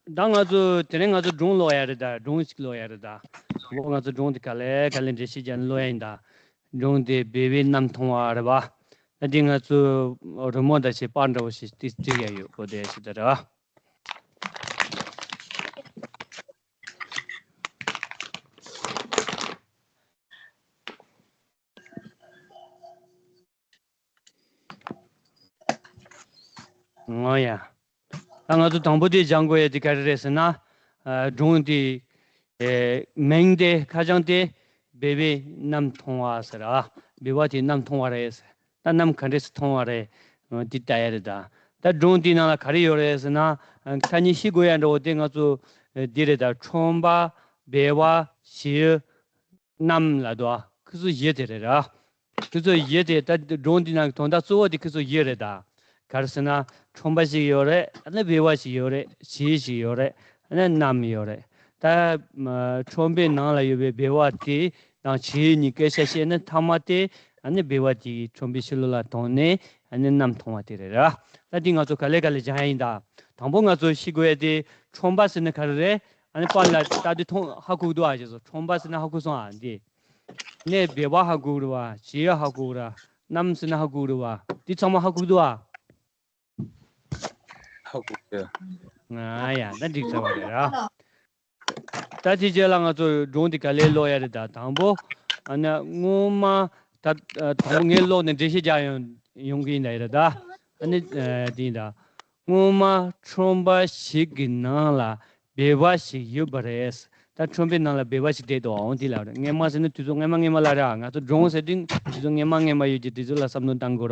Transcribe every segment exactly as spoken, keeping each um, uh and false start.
ད་ང་ཚོ་དེ་རིང་ང་ཚོ་སྒྲུང་ཀློག་ཡ་རེད་ད། སྒྲུང་ཞིག་ཀློག་ཡ་རེད་ད། ང་ཚོ་སྒྲུང་དེ་ག་ལེ་ག་ལེ་འགྲེལ་བཤད་རྒྱག་ནས་ཀློག་ཡ་ཡིན་ད། སྒྲུང་དེ་སྦལ་པའི་གནམ་མཐོང་བ་རེད་པ། ད་དེ་ང་ཚོ་རི་མོ་དང་བཅས་པར་འདྲ་བོ་ཞིག་དེ་བྲིས་ཡ་ཡོད་གོ། དེ་ཞིག་ད་རེད་པ། ཨོ་ཡ། ད་ང་ཚོ་དང་པོ་དེ་སྦྱང་དགོས་ཡ་དེ་ག་རེ་རེད་ཟེར་ན། ཨ། སྒྲུང་དེ། ཨེ། མིང་དེ་ཁ་བྱང་དེ་སྦལ་པའི་གནམ་མཐོང་བ་ཟེར་ར། སྦལ་པ་དེ་གནམ་མཐོང་བ་རེད་ཟེར། ད་གནམ་ག་འདྲས་སེ་མཐོང་བ་རེད། འདི་ལྟ་ཡ་རེད་ད། ད་སྒྲུང་དེའི་ནང་ལ་ག་རེ་ཡོད་རེད་ཟེར་ན། ཨ། ཁ་ཉིན་ཤེས་དགོས་ཡ་འདྲ་བོ་དེ་ང་ཚོ། ཨ། འདི་རེད་ད། ཁྲོན་པ། སྦལ་པ། བྱིའུ། གནམ་ལབ་འདུག་ཨ། ཁོ་ཚོ་བཞི་དེ་རེད་ར། ཁོ་ཚོ་བཞི་དེ་ད་སྒྲུང་འདི་ནང་གི་དོན་དག་གཙོ་བོ་དེ་ཁོ་ཚོ་བཞི་རེད་ད། ག་རེ་ཟེར་ན། ཁྲོན་པ་ཞིག་ཡོད་རེད། ཨ་ནི་སྦལ་པ་ཞིག་ཡོད་རེད། བྱིའུ་ཞིག་ཡོད་རེད། ཨ་ནི་གནམ་ཡོད་རེད། ད་ཁྲོན་པའི་ནང་ལ་ཡོད་པའི་སྦལ་པ་དེ་དང་བྱིའུ་གཉིས་སྐད་ཆ་བཤད་ནས། མཐའ་མ་དེ་ཨ་ནི་སྦལ་པ་དེ་ཁྲོན་པའི་ཕྱི་ལོགས་ལ་ཐོན་ནས་ཨ་ནི་གནམ་མཐོང་བ་དེ་རེད་ར། ད་འདི་ང་ཚོ་ག་ལེ་ག་ལེ་སྦྱང་ཡ་ཡིན་ད། དང་པོ་ང་ཚོ་ཤེས་དགོས་ཡ་དེ་ཁྲོན་པ་ཟེར་ན་ག་རེ་རེད། ཨ་ནི་པར་ལ་ལྟ་དུས་མཐོང་ཧ་གོ་གི་འདུག་ཨ། ཅེས་སོ། ཁྲོན་པ་ཟེར་ན་ཧ་གོ་སོང་ཨ། འདི་ནས་སྦལ་པ་ཧ་གོ་གི་རེད་པ། བྱིའུ་ཧ་གོ་གི་རེད། གནམ་ཟེར་ན་ཧ་གོ་གི་རེད་པ། འདི་ཚང་མ་ཧ་གོ་གི་འདུག་ཨ། ཧ་གོ་གི། ཨ་ཡ། ད་འགྲིག་ཚར་བ་རེད་ར། ད་དེ་རྗེས་ལ་ང་ཚོ་སྒྲུང་འདི་ག་ལེ་ཀློག་ཡ་རེད་ད། དང་པོ། ཨ་ནི་སྔོན་མ། ད་དང་པོ་ངས་ཀློག་ནས་འགྲེལ་བཤད་རྒྱག་ཡོང་ཡོང་གི་ཡིན་ད། ཡ་རེད་ད། ཨ་ནི་ཨ་དེ་ཡིན་ད། སྔོན་མ་ཁྲོན་པ་ཞིག་གི་ནང་ལ་སྦལ་པ་ཞིག་ཡོད་པ་རེད། ད་ཁྲོན་པའི་ནང་ལ་སྦལ་པ་ཞིག་བསྡད་འདུག་ཨང་། དེ་ལ་རེད། སྔོན་མ་ཟེར་ན་དུས་ཚོད་སྔོན་མ་སྔོན་མ་ལ་རེད། ང་ཚོ་སྒྲུང་ཟེར་དུས་དུས་ཚོད་སྔོན་མ་སྔོན་མ་ཡོད་ཀྱི་དུས་ཚོད་ལ་བསམ་བློ་བཏང་དགོས་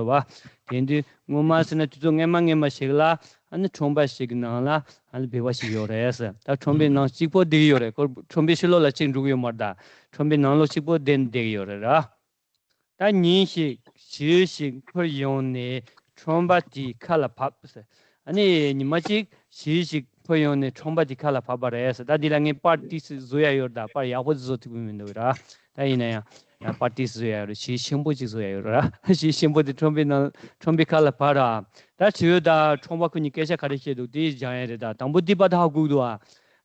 རེད་པ། དེ་དུས་སྔོན་མ་ཟེར་ན་དུས་ཚོད་སྔོན་མ་སྔོན་མ་ཞིག་ལ་ཨ་ནི་ཁྲོན་པ་ཞིག་གི་ནང་ལ་ཨ་ནི་སྦལ་པ་ཞིག་ཡོད་རེད་ཟེར། ད་ཁྲོན་པའི་ནང་གཅིག་པོ་བསྡད་ཀྱི་ཡོད་རེད། ཁོ་ཁྲོན་པའི་ཕྱི་ལོགས་ལ་གཅིག་འགྲོ་གི་ཡོད་མ་རེད་ད། ཁྲོན་པའི་ནང་ལོགས་གཅིག་པོ་བསྡད་བསྡད་ཀྱི་ཡོད་རེད་ར། ད་ཉིན་ཞིག་བྱིའུ་ཞིག་འཕུར་ཡོང་ནས་ཁྲོན་པ་དེའི་ཁ་ལ་བབས་ཟེར། ཨ་ནི་ཉི་མ་གཅིག་བྱིའུ་ཞིག་འཕུར་ཡོང་ནས་ཁྲོན་པ་དེའི་ཁ་ལ་བབས་པ་རེད་ཟེར། ད་འདི་ལ་ངས་པར་ཏོག་ཙམ་བཟོ་ཡ་ཡོད་རེད་ད། པར་ཡག་པོ་བཟོ་ཐུབ་ཀྱི་མི་འདུག་ར། ད་ཡིན་ན་ཡང་ཡང་པར་ཏོག་ཙམ་བཟོ་ཡ་ཡོད་རེད། བྱིའུ་ཆེན་པོ་གཅིག་བཟོ་ཡ་ཡོད་རེད་ར། བྱིའུ་ཆེན་པོ་དེ་ཁྲོན་པའི་ནང་ཁྲོན་པའི་ཁ་ལ་བབས་ར། ད་བྱིའུ་དང་ཁྲོན་པ་ཁོ་གཉིས་སྐད་ཆ་ག་རེ་བཤད་འདུག་དེ་སྦྱང་ཡ་རེད་ད། དང་པོ་འདི་པར་ད་ཧ་གོ་གི་འདུག་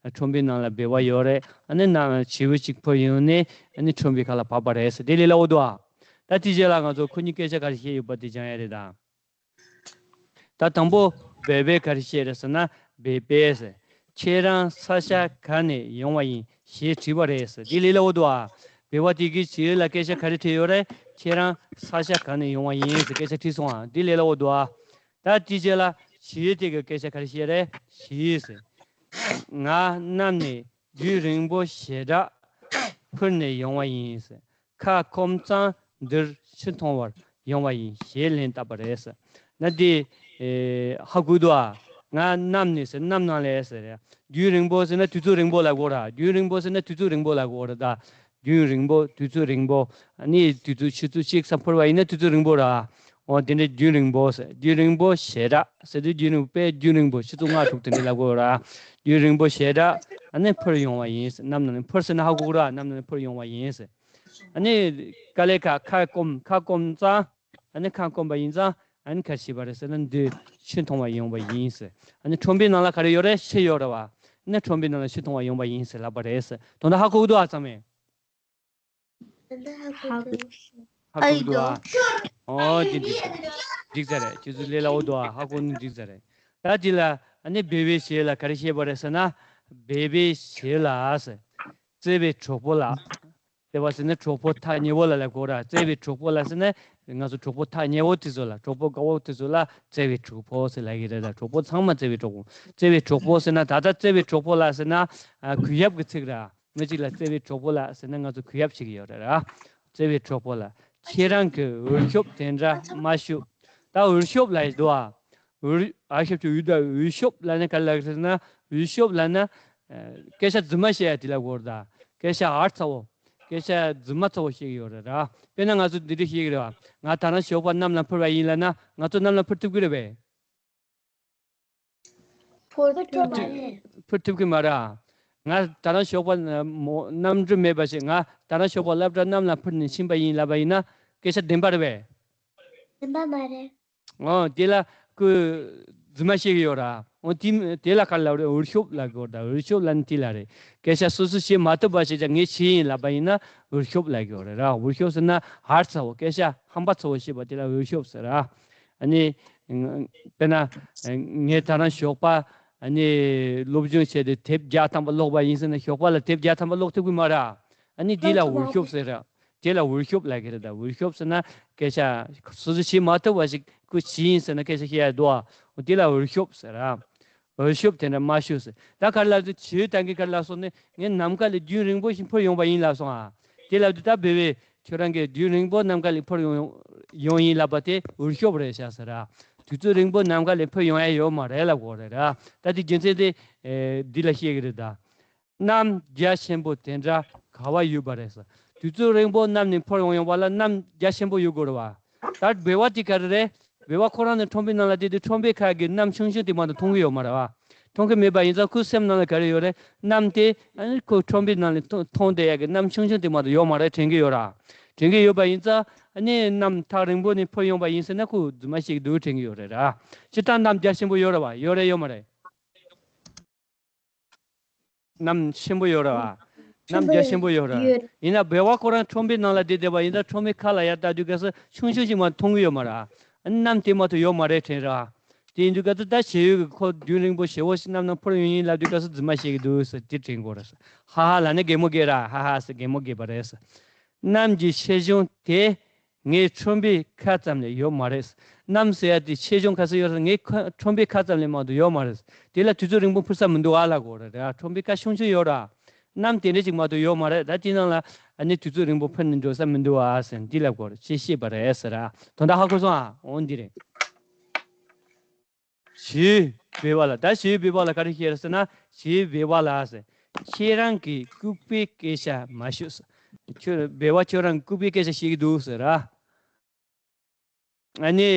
ཨ། ཁྲོན་པའི་ནང་ལ་སྦལ་པ་ཡོད་རེད། ཨ་ནི་ནང་བྱིའུ་གཅིག་འཕུར་ཡོང་ནས་ཨ་ནི་ཁྲོན་པའི་ཁ་ལ་བབས་པ་རེད་ཟེར། དེ་ལས་སླ་བོ་འདུག་ཨ། ད་དེ་རྗེས་ལ་ང་ཚོ་ཁོ་གཉིས་སྐད་ཆ་ག་རེ་བཤད་ཡོད་པ་དེ་སྦྱང་ཡ་རེད་ད། ད་དང་པོ་སྦལ་པས་ག་རེ་བཤད་རེད་ཟེར་ན། སྦལ་པས་ཟེར། ཁྱེད་རང་ས་ཆ་ག་ནས་ཡོང་བ་ཡིན་ཞེས་དྲིས་པ་རེད་ཟེར། དེ་ལས་སླ་བོ་འདུག་ཨ། སྦལ་པ་དེ་གིས་བྱིའུ་ལ་སྐད་ཆ་ག་རེ་དྲིས་ཡོད་རེད། ཁྱེད་རང་ས་ཆ་ག་ནས་ཡོང་བ་ཡིན་ཟེར་སྐད་ཆ་དྲིས་སོང་ཨ། དེ་ལས་སླ་བོ་འདུག་ཨ། ད་དེ་རྗེས་ལ་བྱིའུ་དེ་གིས་སྐད་ཆ་ག་རེ་བཤད་རེད། བྱིའུས་ཟེར། ང་གནམ་ནས་རྒྱུན་རིང་པོ་ཞེ་དྲག་འཕུར་ནས་ཡོང་བ་ཡིན་ཟེར། ཁ་སྐོམ་ཙང་འདིར་ཆུ་འཐུང་བར་ཡོང་བ་ཡིན་ཞེས་ལན་བཏབ་པ་རེད་ཟེར། ན་དེ། ཨེ། ཧ་གོ་འདུག་ཨ། ང་གནམ་ནས་ཟེར། གནམ་ནང་ལས་ཟེར། རྒྱུན་རིང་པོ་ཟེར་ན་དུས་ཚོད་རིང་པོ་ལ་གོ་ར། རྒྱུན་རིང་པོ་ཟེར་ན་དུས་ཚོད་རིང་པོ་ལ་གོ་ར་ད། རྒྱུན་རིང་པོ། དུས་ཚོད་རིང་པོ། ཨ་ནི་དུས་ཚོད་ཆུ་ཚོད་གཅིག་ཙམ་འཕུར་བ་ཡིན་ན་དུས་ཚོད་རིང་པོ་ར། འོ་དེ་འདྲ་རྒྱུན་རིང་པོ་ཟེར། རྒྱུན་རིང་པོ་ཞེ་དྲག་ཟེར་དུས་རྒྱུན་རིང་པོ། དཔེ་རྒྱུན་རིང་པོ་ཆུ་ཚོད་ལྔ་དྲུག་དེ་འདྲ་ལ་གོ་ར། རྒྱུན་རིང་པོ་ཞེ་དྲག་ཨ་ནི་འཕུར་ཡོང་བ་ཡིན་ཟེར། གནམ་ནང་ནས་འཕུར་ཟེར་ན་ཧ་གོ་གི་ར། གནམ་ནང་ནས་འཕུར་ཡོང་བ་ཡིན་ཟེར། ཨ་ནི་དཀའ་ལས་ཁག་ཁ་སྐོམ། ཁ་སྐོམ་ཙང་། ཨ་ནི་ཁ་སྐོམ་པ་ཡིན་ཙང་ཨ་ནི་ག་རེ་བྱས་པ་རེད་ཟེར་ན། འདི་ཆུ་འཐུང་བར་ཡོང་བ་ཡིན་ཟེར། ཨ་ནི་ཁྲོན་པའི་ནང་ལ་ག་རེ་ཡོད་རེད། ཆུ་ཡོད་རེད་བ། ཨ་ནི་ཁྲོན་པའི་ནང་ལ་ཆུ་འཐུང་བར་ཡོང་བ་ཡིན་ཟེར་ལབ་པ་རེད་ཟེར། དོན་དག་ཧ་གོ་གི་འདུག་ཨ། ཚང་མས། ཧ་གོ་གི་འདུག་ཨ། ཨོ་དེ་འགྲིག་ས་རེད། འགྲིག་ས་རེད། ཁྱེད་ཚོ་ལས་སླ་བོ་འདུག་ཨ། ཧ་གོ་ནི་འགྲིག་ས་རེད། ད་དེ་ལ་ཨ་ནི་སྦལ་པའི་ཞལ་ལ་ག་རེ་བཤད་པ་རེད་ཟེར་ན། སྦལ་པའི་ཞལ་ལ་ཟེར། བརྩེ་བའི་གྲོགས་པོ་ལགས། བརྩེ་བ་ཟེར་ན་གྲོགས་པོ་ཐག་ཉེ་བོ་ལ་ལབ་དགོས་ར། བརྩེ་བའི་གྲོགས་པོ་ལགས་ཟེར་ན་ང་ཚོ་གྲོགས་པོ་ཐག་ཉེ་བོ་དེ་ཚོ་ལ། གྲོགས་པོ་དགའ་བོ་དེ་ཚོ་ལ་བརྩེ་བའི་གྲོགས་པོ་ཟེར་ལབ་ཀྱི་རེད་ད། གྲོགས་པོ་ཚང་མ་བརྩེ་བའི་གྲོགས་པོ། བརྩེ་བའི་གྲོགས་པོ་ཟེར་ན། ད་ལྟ་བརྩེ་བའི་གྲོགས་པོ་ལགས་ཟེར་ན། ཨ། གུས་ཞབས་ཀྱི་ཚིག་ར། མི་གཅིག་ལ་བརྩེ་བའི་གྲོགས་པོ་ལགས་ཟེར་ན་ང་ཚོ་གུས་ཞབས་བྱེད་ཀྱི་ཡོད་རེད་ར། བརྩེ་བའི་གྲོགས་པོ་ལགས། ཁྱེད་རང་གི་འུད་ཤོབ་དེ་འདྲ་མ་ཞུ། ད་འུད་ཤོབ་ལབ་ཡི་འདུག་ཨ། འུད། ཨ་ཤབ་ཀྱི་འུ་དང་འུད་ཤོབ་ལབ་ན་ག་རེ་ལབ་ཟེར་ན། འུད་ཤོབ་ལབ་ན། ཨ། སྐད་ཆ་རྫུན་མ་བཤད་ཡ་དེ་ལབ་དགོས་རེད་ད། སྐད་ཆ་ཨར་ཚ་བོ། སྐད་ཆ་རྫུན་མ་ཚ་བོ་བཤད་ཀྱི་ཡོད་རེད་ར། དཔེར་ན་ང་ཚོ་འདི་འདྲ་བཤད་ཀྱི་རེད་བ། ང་ད་རང་ཞོགས་པ་གནམ་ལ་འཕུར་བ་ཡིན་ལབ་ན་ང་ཚོ་གནམ་ལ་འཕུར་ཐུབ་ཀྱི་རེད་པས། འཕུར་ཐུབ་མ་རེད། འཕུར་ཐུབ་ཀྱི་མ་རེད་ཨ། ང་ད་རང་ཞོགས་པ་མོ་གནམ་གྲུ་མེད་པ་ཞིག་ང་ད་རང་ཞོགས་པ་སློབ་གྲྭ་གནམ་ལ་འཕུར་ནས་ཕྱིན་པ་ཡིན་ལབ་པ་ཡིན་ན་སྐད་ཆ་བདེན་པ་རེད་པས། བདེན་པ་མ་རེད། ཨོ་དེ་ལ་ཁོས་ རྫུན་མ་བཤད་ཀྱི་ཡོད་ར། འོ་དེ་དེ་ལ་ག་རེ་ལབ་རེད། འུར་ཤོབ་ལབ་དགོས་ར། འུར་ཤོབ་ལབ་ན་དེ་ལ་རེད། སྐད་ཆ་སོ་སོ་བཤད་མ་ཐུབ་པ་ཞིག་ཀྱང་ངས་བཤད་ཡིན་ལབ་པ་ཡིན་ན་འུར་ཤོབ་ལབ་ཀྱི་ཡོད་རེད་ར། འུར་ཤོབ་ཟེར་ན་ཧར་ཚ་བོ། སྐད་ཆ་ཧམ་པ་ཚ་བོ་བཤད་པ་དེ་ལ་འུར་ཤོབ་ཟེར་ར། ཨ་ནི་དཔེར་ན་ངས་ད་རང་ཞོགས་པ་ཨ་ནི་སློབ་སྦྱོང་བྱས་ཏེ་དེབ་བརྒྱ་ཐམ་པ་ཀློག་པ་ཡིན་ཟེར་ན་ཞོགས་པ་ལ་དེབ་བརྒྱ་ཐམ་པ་ཀློག་ཐུབ་ཀྱི་མ་རེད། ཨ་ནི་དེ་ལ་འུར་ཤོབ་ཟེར་ར། དེ་ལ་འུར་ཤོབ་ལབ་ཀྱི་རེད། ད་འུར་ཤོབ་ཟེར་ན་སྐད་ཆ་སོ་སོ་བྱེད་མ་ཐུབ་པ་ཞིག་ཁོས་བྱས་ཡིན་ཟེར་ན་སྐད་ཆ་བཤད་ཡ་འདུག་ཨ། འོ་དེ་ལ་འུར་ཤོབ་ཟེར་ར། འུར་ཤོབ་དེ་འདྲ་མ་ཤོད་ཟེར། ད་ག་རེ་ལབ་དུས་བྱིའུ་ད་གིན་ག་རེ་ལབ་སོང་ནས་ངས་ནམ་མཁའ་ལ་རྒྱུན་རིང་པོ་ཞིག་འཕུར་ཡོང་བ་ཡིན་ལབ་སོང་ཨ། དེ་ལབ་དུས་ད་བེ་བེ་ཁྱོད་རང་གིས་རྒྱུན་རིང་པོ་ནམ་མཁའ་ལ་འཕུར་ཡོང་ཡོང་ཡིན་ལབ་པ་དེ་འུར་ཤོབ་རེད་ཤག་ཟེར་ར། དུས་ཚོད་རིང་པོ་ནམ་མཁའ་ལ་འཕུར་ཡོང་ཡ་ཡོད་མ་རེད་ལབ་དགོས་རེད་ར། ད་དེ་རྒྱུ་མཚན་དེ་ཨེ་འདི་ལ་བཤད་ཀྱི་རེད་ད། གནམ་རྒྱ་ཆེན་པོ་དེ་འདྲ་ག་བ་ཡོད་པ་རེད་ཟེར། དུས་ཚོད་རིང་པོ་གནམ་ནས་འཕུར་ཡོང་ཡོང་བ་ལ་གནམ་རྒྱ་ཆེན་པོ་ཡོད་དགོས་རེད་བ། ད་བེ་བ་དེ་ག་རེ་རེད། བེ་བ་ཁོ་རང་ནི་ཁྲོན་པའི་ནང་ལ་བསྡད་དུས་ཁྲོན་པའི་ཁ་གི་གནམ་ཆུང་ཆུང་དེ་མ་གཏོགས་མཐོང་གི་ཡོད་མ་རེད་བ། མཐོང་གི་མེད་པ་ཡིན་ཙང་ཁོའི་སེམས་ནང་ལ་ག་རེ་ཡོད་རེད། གནམ་དེ་ཨ་ནི་ཁོ་ཁྲོན་པའི་ནང་ལ་མཐོང་མཐོང་བསྡད་ཡག་གི་གནམ་ཆུང་ཆུང་དེ་མ་གཏོགས་ཡོད་མ་རེད་དྲན་གི་ཡོད་ར། དྲན་གི་ཡོད་པ་ཡིན་ཙང་ཨ་ནི་གནམ་ཐག་རིང་པོ་ནས་འཕུར་ཡོང་པ་ཡིན་ཟེར་ན་ཁོ་རྫུན་མ་བཤད་གི་འདུག་དྲན་གི་ཡོད་རེད་ར། སྤྱིར་བཏང་གནམ་རྒྱ་ཆེན་པོ་ཡོད་རེད་བ། ཡོད་རེད་ཡོད་མ་རེད། གནམ་ཆེན་པོ་ཡོད་ར། གནམ་རྒྱ་ཆེན་པོ་ཡོད་ར། ཡོད། ཡིན་ན་བེ་བ་ཁོ་རང་ཁྲོན་པའི་ནང་ལ་བསྡད་བསྡད་པ་ཡིན་ཙང་ཁྲོན་པའི་ཁ་ལ་ཡར་ལྟ་དུས་སྐབས་སུ་ཆུང་ཆུང་ཞིག་མ་མཐོང་གི་ཡོད་མ་ར། གནམ་དེ་མ་གཏོགས་ཡོད་མ་རེད་དྲན་ར། དེ་ཡིན་དུས་སྐབས་སུ་ད་བྱེའུ་གི་ཁོ་རྒྱུན་རིང་པོ་ཞེ་བོ་ཞིག་གནམ་ནང་འཕུར་ཡོང་ཡིན་ལབ་དུས་སྐབས་སུ་རྫུན་མ་བཤད་གི་འདུག་ཟེར་དེ་དྲན་དགོས་ར། ཧ་ཧ་ལབ་ནས་གད་མོ་བགད་ར། ཧ་ཧ་ཟེར་གད་མོ་བགད་པ་རེད་ཟེར། གནམ་གྱི་ཆེ་ཆུང་དེ་ངའི་ཁྲོན་པའི་ཁ་ཙམ་ལས་ཡོད་མ་རེད། གནམ་ཟེར་ཡ་དེ་ཆེ་ཆུང་ག་ཚོད་ཡོད་རེད། ངའི་ཁ་ཁྲོན་པའི་ཁ་ཙམ་ལས་མ་གཏོགས་ཡོད་མ་རེད། དེ་ལ་དུས་ཚོད་རིང་པོ་འཕུར་ས་མི་འདུག་ཨ་ལབ་དགོས་རེད། ཁྲོན་པའི་ཁ་ཆུང་ཆུང་ཡོད་ར། གནམ་དེ་འདྲ་ཅིག་མ་གཏོགས་ཡོད་མ་རེད། ད་དེ་ནང་ལ་ཨ་ནི་དུས་ཚོད་རིང་པོ་འཕུར་ནས་འགྲོ་ས་མི་འདུག་ཨ་ཟེར་འདི་ལབ་དགོས་རེད། ཅེས་བཤད་པ་རེད་ཟེར་ར། དོན་དག་ཧ་གོ་སོང་ཨ། འོ་འདི་རེད། བྱིའུ་བེ་བ་ལ། ད་བྱིའུ་བེ་བ་ལ་ག་རེ་བཤད་རེད་ཟེར་ན། བྱིའུ་བེ་བ་ལ་ཟེར། ཁྱེད་རང་གིས་ལྐུགས་པའི་སྐད་ཆ་མ་ཤོད་ཟེར། ཁྱོད་བེ་བ་ཁྱོད་རང་གིས་ལྐུགས་པའི་སྐད་ཆ་བཤད་ཀྱི་འདུག་ཟེར་ར། ཨ་ནི།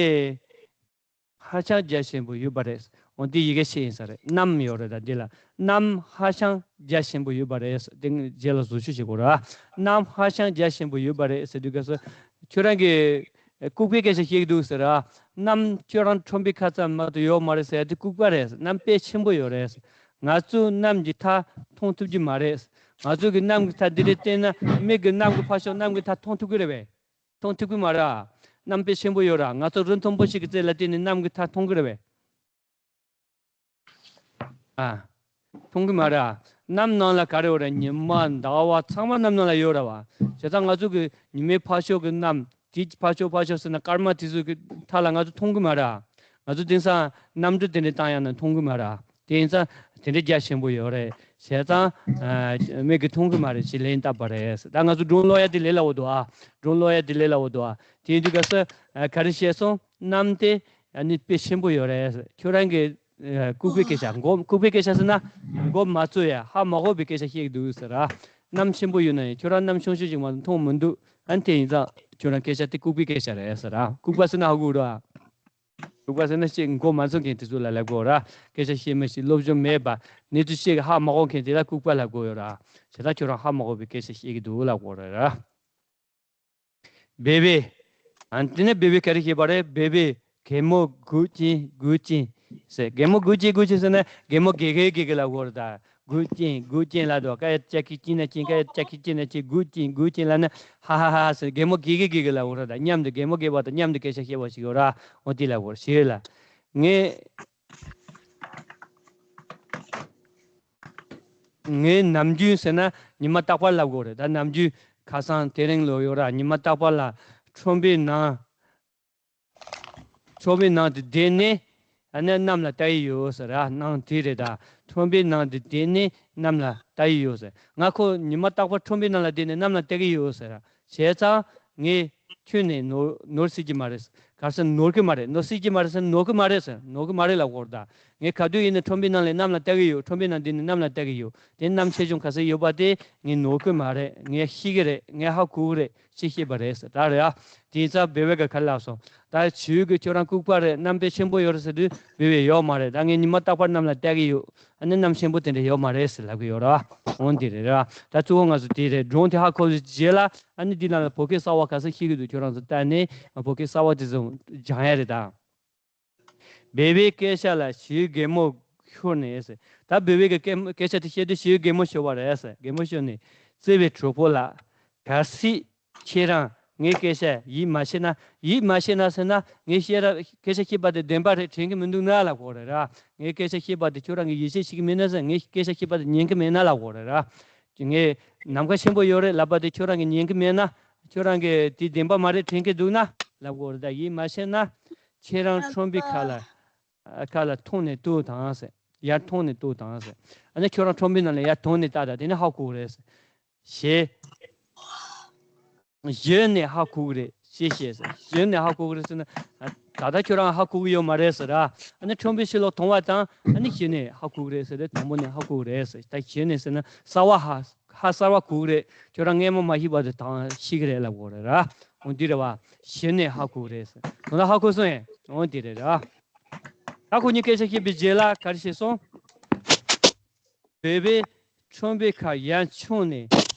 ཧ་ཅང་རྒྱ་ཆེན་པོ་ཡོད་པ་རེད། འོ་འདི་ཡི་གེ་ཆེ་ཡིན་ས་རེད། གནམ་ཡོད་རེད། ད་འདི་ལ་གནམ་ཧ་ཅང་རྒྱ་ཆེན་པོ་ཡོད་པ་རེད། དེ་རྗེས་ལ་བཟོ་བཅོས་བྱེད་དགོས་ར། གནམ་ཧ་ཅང་རྒྱ་ཆེན་པོ་ཡོད་པ་རེད་ཟེར་དུས་སྐབས་སུ། ཁྱོད་རང་གིས་ལྐུགས་པའི་སྐད་ཆ་བཤད་ཀྱི་འདུག་ཟེར་ར། གནམ་ཁྱོད་རང་ཁྲོན་པའི་ཁ་ཙམ་མ་གཏོགས་ཡོད་མ་རེད་ཟེར་ཡ་དེ་ལྐུགས་པ་རེད། གནམ་དཔེ་ཆེན་པོ་ཡོད་རེད། ང་ཚོས་གནམ་གྱི་མཐའ་མཐོང་ཐུབ་ཀྱི་མ་རེད། ང་ཚོ་གི་གནམ་གྱི་མཐའ་འདི་རེད་བལྟས་ན་མིག་གིས་གནམ་གྱི་ཕར་ཕྱོགས་གནམ་གྱི་མཐའ་མཐོང་ཐུབ་ཀྱི་རེད་པས། མཐོང་ཐུབ་ཀྱི་མ་རེད། གནམ་དཔེ་ཆེན་པོ་ཡོད་ར། ང་ཚོ་རི་མཐོན་པོ་ཞིག་གི་རྩེ་ལ་བལྟས་ནས་གནམ་གྱི་མཐའ་མཐོང་གི་རེད་པས། ཨ། མཐོང་གི་མ་རེད། གནམ་ནང་ལ་ག་རེ་ཡོད་རེད། ཉི་མ་ཟླ་བ་ཚང་མ་གནམ་ནང་ལ་ཡོད་ར་བ། བྱས་ཙང་ང་ཚོ་གི་ཉི་མའི་ཕར་ཕྱོགས་ཀྱི་གནམ་དེ་ཕར་ཕྱོགས་ཕར་ཕྱོགས་ཟེར་ན་སྐར་མ་དེ་ཚོ་གི་མཐའ་ལ་ང་ཚོ་མཐོང་གི་མ་རེད། ང་ཚོ་དེང་སང་གནམ་གྲུ་དེ་འདྲ་བཏང་ཡང་ན་མཐོང་གི་མ་རེད། དེ་ཡིན་ཙང་དེ་འདྲ་རྒྱ་ཆེན་པོ་ཡོད་རེད། བྱས་ཙང་ཨ་མིག་གིས་མཐོང་གི་མ་རེད་ཅེས་ལན་བཏབ་པ་རེད། ད་ང་ཚོ་སྒྲུང་ཀློག་ཡ་དེ་ལས་སླ་བོ་འདུག་ཨ། སྒྲུང་ཀློག་ཡ་དེ་ལས་སླ་བོ་འདུག་ཨ། དེ་ཡིན་དུས་སྐབས་སུ་ཨ་ག་རེ་བཤད་སོང་། གནམ་དེ་ཨ་ནི་དཔེ་ཆེན་པོ་ཡོད་རེད། ཁྱོད་རང་གིས་ཨ་ལྐུགས་པའི་སྐད་ཆ་མགོ་ལྐུགས་པའི་སྐད་ཆ་ཟེར་ན་མགོ་མ་ཚོས་ཡ་ཧ་མ་གོ་བའི་སྐད་ཆ་བཤད་ཀྱི་འདུག་ཟེར་ར། གནམ་ཆེན་པོ་ཡོད་ན་ཡང་ཁྱོད་རང་གནམ་ཆུང་ཆུང་ཞིག་མ་གཏོགས་མཐོང་མི་འདུག་ཨ་ནི་དེ་ཡིན་ཙང་ཁྱོད་རང་སྐད་ཆ་དེ་ལྐུགས་པའི་སྐད་ཆ་རེད་ཟེར་ར། ལྐུགས་པ་ཟེར་ན་ཧ་གོ་ར། ལྐུགས་པ་ཟེར་ན་ཅིག་མགོ་མ་ཚོས་མཁན་དེ་ཚོ་ལ་ལབ་དགོས་ར། སྐད་ཆ་བཤད་མི་ཤེས་སློབ་སྦྱོང་མེད་པ་གནས་ཚུལ་བཤད་ཀྱི་ཧ་མ་གོ་མཁན་དེ་ལ་ལྐུགས་པ་ལབ་དགོས་ཡོད་ར། བྱས་ཙང་ཁྱོད་རང་ཧ་མ་གོ་བའི་སྐད་ཆ་བཤད་ཀྱི་འདུག་ལབ་དགོས་རེད་ར། བེ་བེ། ཨ་དེ་ནས་བེ་བེ་ག་རེ་བཤད་པ་རེད། བེ་བེ། གད་མོ་དགུད་ཅིང་དགུད་ཅིང་ཟེར། གད་མོ་དགུད་ཅིང་དགུད་ཅིང་ཟེར་ན་གད་མོ་བགད་གད་བགད་གད་ལབ་དགོས་རེད་ད། དགུད་ཅིང་དགུད་ཅིང་ལབ་དུས་ཀ་ཡ་ཅ་ཀི་ཅི་ན་ཅིང་ཀ་ཡ་ཅ་ཀི་ཅི་ན་ཅིང་དགུད་ཅིང་དགུད་ཅིང་ལབ་ན་ཧ་ཧ་ཧ་ཧ་ཟེར་གད་མོ་བགད་གད་བགད་གད་ལབ་དགོས་རེད་ད། མཉམ་དུ་གད་མོ་བགད་པ་དང་མཉམ་དུ་སྐད་ཆ་བཤད་པ་ཞིག་ཡོད་ར། འོ་དེ་ལབ་དགོས་རེད། ཞེས་ལ། ངས། ངའི་ནམ་རྒྱུན་ཟེར་ན་ཉི་མ་རྟག་པར་ལབ་དགོས་རེད་ད། ནམ་རྒྱུན་ཁ་སང་དེ་རིང་ལོ་ཡོད་ར། ཉི་མ་རྟག་པར་ལ་ཁྲོན་པའི་ནང་། ཁྲོན་པའི་ནང་དུ་བསྡད་ནས་ཨ་ནི་གནམ་ལ་ལྟ་ཡི་ཡོད་ཟེར་ར། ནང་དེ་རེད་ད། ཁྲོན་པའི་ནང་དུ་བསྡད་ནས་གནམ་ལ་ལྟ་ཡི་ཡོད་ཟེར། ང་ཁོ་ཉི་མ་རྟག་པར་ཁྲོན་པའི་ནང་ལ་བསྡད་ནས་གནམ་ལ་ལྟ་གི་ཡོད་ཟེར་ར། བྱས་ཙང་ངས་ཁྱོན་ནས་ནོར་ནོར་སྲིད་ཀྱི་མ་རེད། ག་རེ་ཟེར་ནོར་གི་མ་རེད། ནོར་སྲིད་ཀྱི་མ་རེད་ཟེར་ནོར་གི་མ་རེད་ཟེར་ནོར་གི་མ་རེད་ལབ་དགོས་རེད་ད། ངས་ག་དུས་ཡིན་ན་ཁྲོན་པའི་ནང་ལ་གནམ་ལ་ལྟ་གི་ཡོད། ཁྲོན་པའི་ནང་འདི་ནས་གནམ་ལ་ལྟ་གི་ཡོད། དེ་གནམ་ཆེ་ཆུང་ག་ཚོད་ཡོད་པ་དེ་ངས་ནོར་གི་མ་རེད། ངས་ཤེས་གི་རེད། ངས་ཧ་གོ་གི་རེད་ཅེས་བཤད་པ་རེད་ཟེར་ད་རེད་ཨ། དེ་ཡིན་ཙང་བེ་བེ་ག་ག་ལབ་སོང་། ད་བྱིའུ་གིས་ཁྱོད་རང་ལྐུགས་པ་རེད། གནམ་དཔེ་ཆེན་པོ་ཡོད་རེད་ཟེར་དུས་བེ་བེ་ཡོད་མ་རེད། ད་ངས་ཉི་མ་རྟག་པར་གནམ་ལ་ལྟ་གི་ཡོད། ཨ་ནི་གནམ་ཆེན་པོ་དེ་འདྲ་ཡོད་མ་རེད་ཟེར་ལབ་གི་ཡོད་ར། འོ་འདི་རེད་ར། ད་གཙོ་བོ་ང་ཚོ་དེ་རེད། སྒྲུང་དེ་ཧ་གོ་བའི་རྗེས་ལ་ཨ་ནི་འདི་ནང་ལ་བོད་སྐད་གསར་བ་ག་ཚོད་ཤེས་ཀྱི་འདུག་ཁྱོད་རང་ཚོ་ལྟ་ནས་བོད་སྐད་གསར་བ་དེ་ཚོ་སྦྱང་ཡ་རེད་ད། སྦས་པའི་སྐད་ཆ་ལ་ཞེ་གད་མོ་ཤོར་ནས་ཟེར། ད་སྦས་པའི་གི་སྐད་སྐད་ཆ་དེ་བཤད་དུས་ཞེ་གད་མོ་ཤོར་བ་རེད་ཟེར། གད་མོ་ཤོར་ནས། བརྩེ་བའི་གྲོགས་པོ་ལགས། གལ་སྲིད་ཁྱེད་རང་ངའི་སྐད་ཆ་ཡིད་མ་ཆེས་ན། ཡིད་མ་ཆེས་ན་ཟེར་ན། ངས་བཤད་ར་སྐད་ཆ་བཤད་པ་དེ་བདེན་པ་རེད་དྲན་གི་མི་འདུག་ན་ལབ་དགོས་རེད་ར། ངའི་སྐད་ཆ་བཤད་པ་དེ་ཁྱོད་རང་གིས་ཡིད་ཆེས་བྱེད་ཀྱི་མེད་ན་ཟེར། ངའི་སྐད་ཆ་བཤད་པ་དེ་ཉན་གི་མེད་ན་ལབ་དགོས་རེད་ར། ངས་ནམ་མཁའ་ཆེན་པོ་ཡོད་རེད་ལབ་པ་དེ་ཁྱོད་རང་གིས་ཉན་གི་མེད་ན། ཁྱོད་རང་གིས་དེ་བདེན་པ་མ་རེད་དྲན་གི་འདུག་ན་ལབ་དགོས་རེད། ད་ཡིད་མ་ཆེས་ན། ཁྱེད་རང་ཁྲོན་པའི་ཁ་ལ། ཁ་ལ་ཐོན་ནས་ལྟོས་དང་ཟེར། ཡར་ཐོན་ནས་ལྟོས་དང་ཟེར། ཨ་ནི་ཁྱོད་རང་ཁྲོན་པའི་ནང་ལ་ཡར་ཐོན་ནས་ལྟ་དང་། དེ་ནས་ཧ་གོ་གི་རེད་ཟེར། ཞེས། གཞི་ནས་ཧ་གོ་གི་རེད་ཅེས་བཤད་ཟེར། གཞི་ནས་ཧ་གོ་གི་རེད་ཟེར་ན། ད་ལྟ་ཁྱོད་རང་ཧ་གོ་གི་ཡོད་མ་རེད་ཟེར་ར། ཨ་ནི་ཁྲོན་པའི་ཕྱི་ལོགས་མཐོང་བ་དང་། ཨ་ནི་གཞི་ནས་ཧ་གོ་གི་རེད་ཟེར་ཏེ། དང་པོ་ནས་ཧ་གོ་གི་རེད་ཟེར། ད་གཞི་ནས་ཟེར་ན་གསར་བ་ཧ་ཧ་གསར་བ་གོ་གི་རེད། ཁྱོད་རང་སྔས་མ་མ་ཤེས་པ་དེ་དང་ཤེས་གི་རེད་ལབ་དགོས་རེད་ར། འོ་འདི་རེད་བ། གཞི་ནས་ཧ་གོ་གི་རེད་ཟེར། དོན་དག་ཧ་གོ་སོང་ངས། འོ་འདི་རེད་ར། ད་ཁོ་གཉིས་སྐད་ཆ་བཤད་པའི་རྗེས་ལ་ག་རེ་བྱས་སོང་། སྦས་པའི་ཁྲོན་པའི་ཁ་ཡར་མཆོངས་ནས།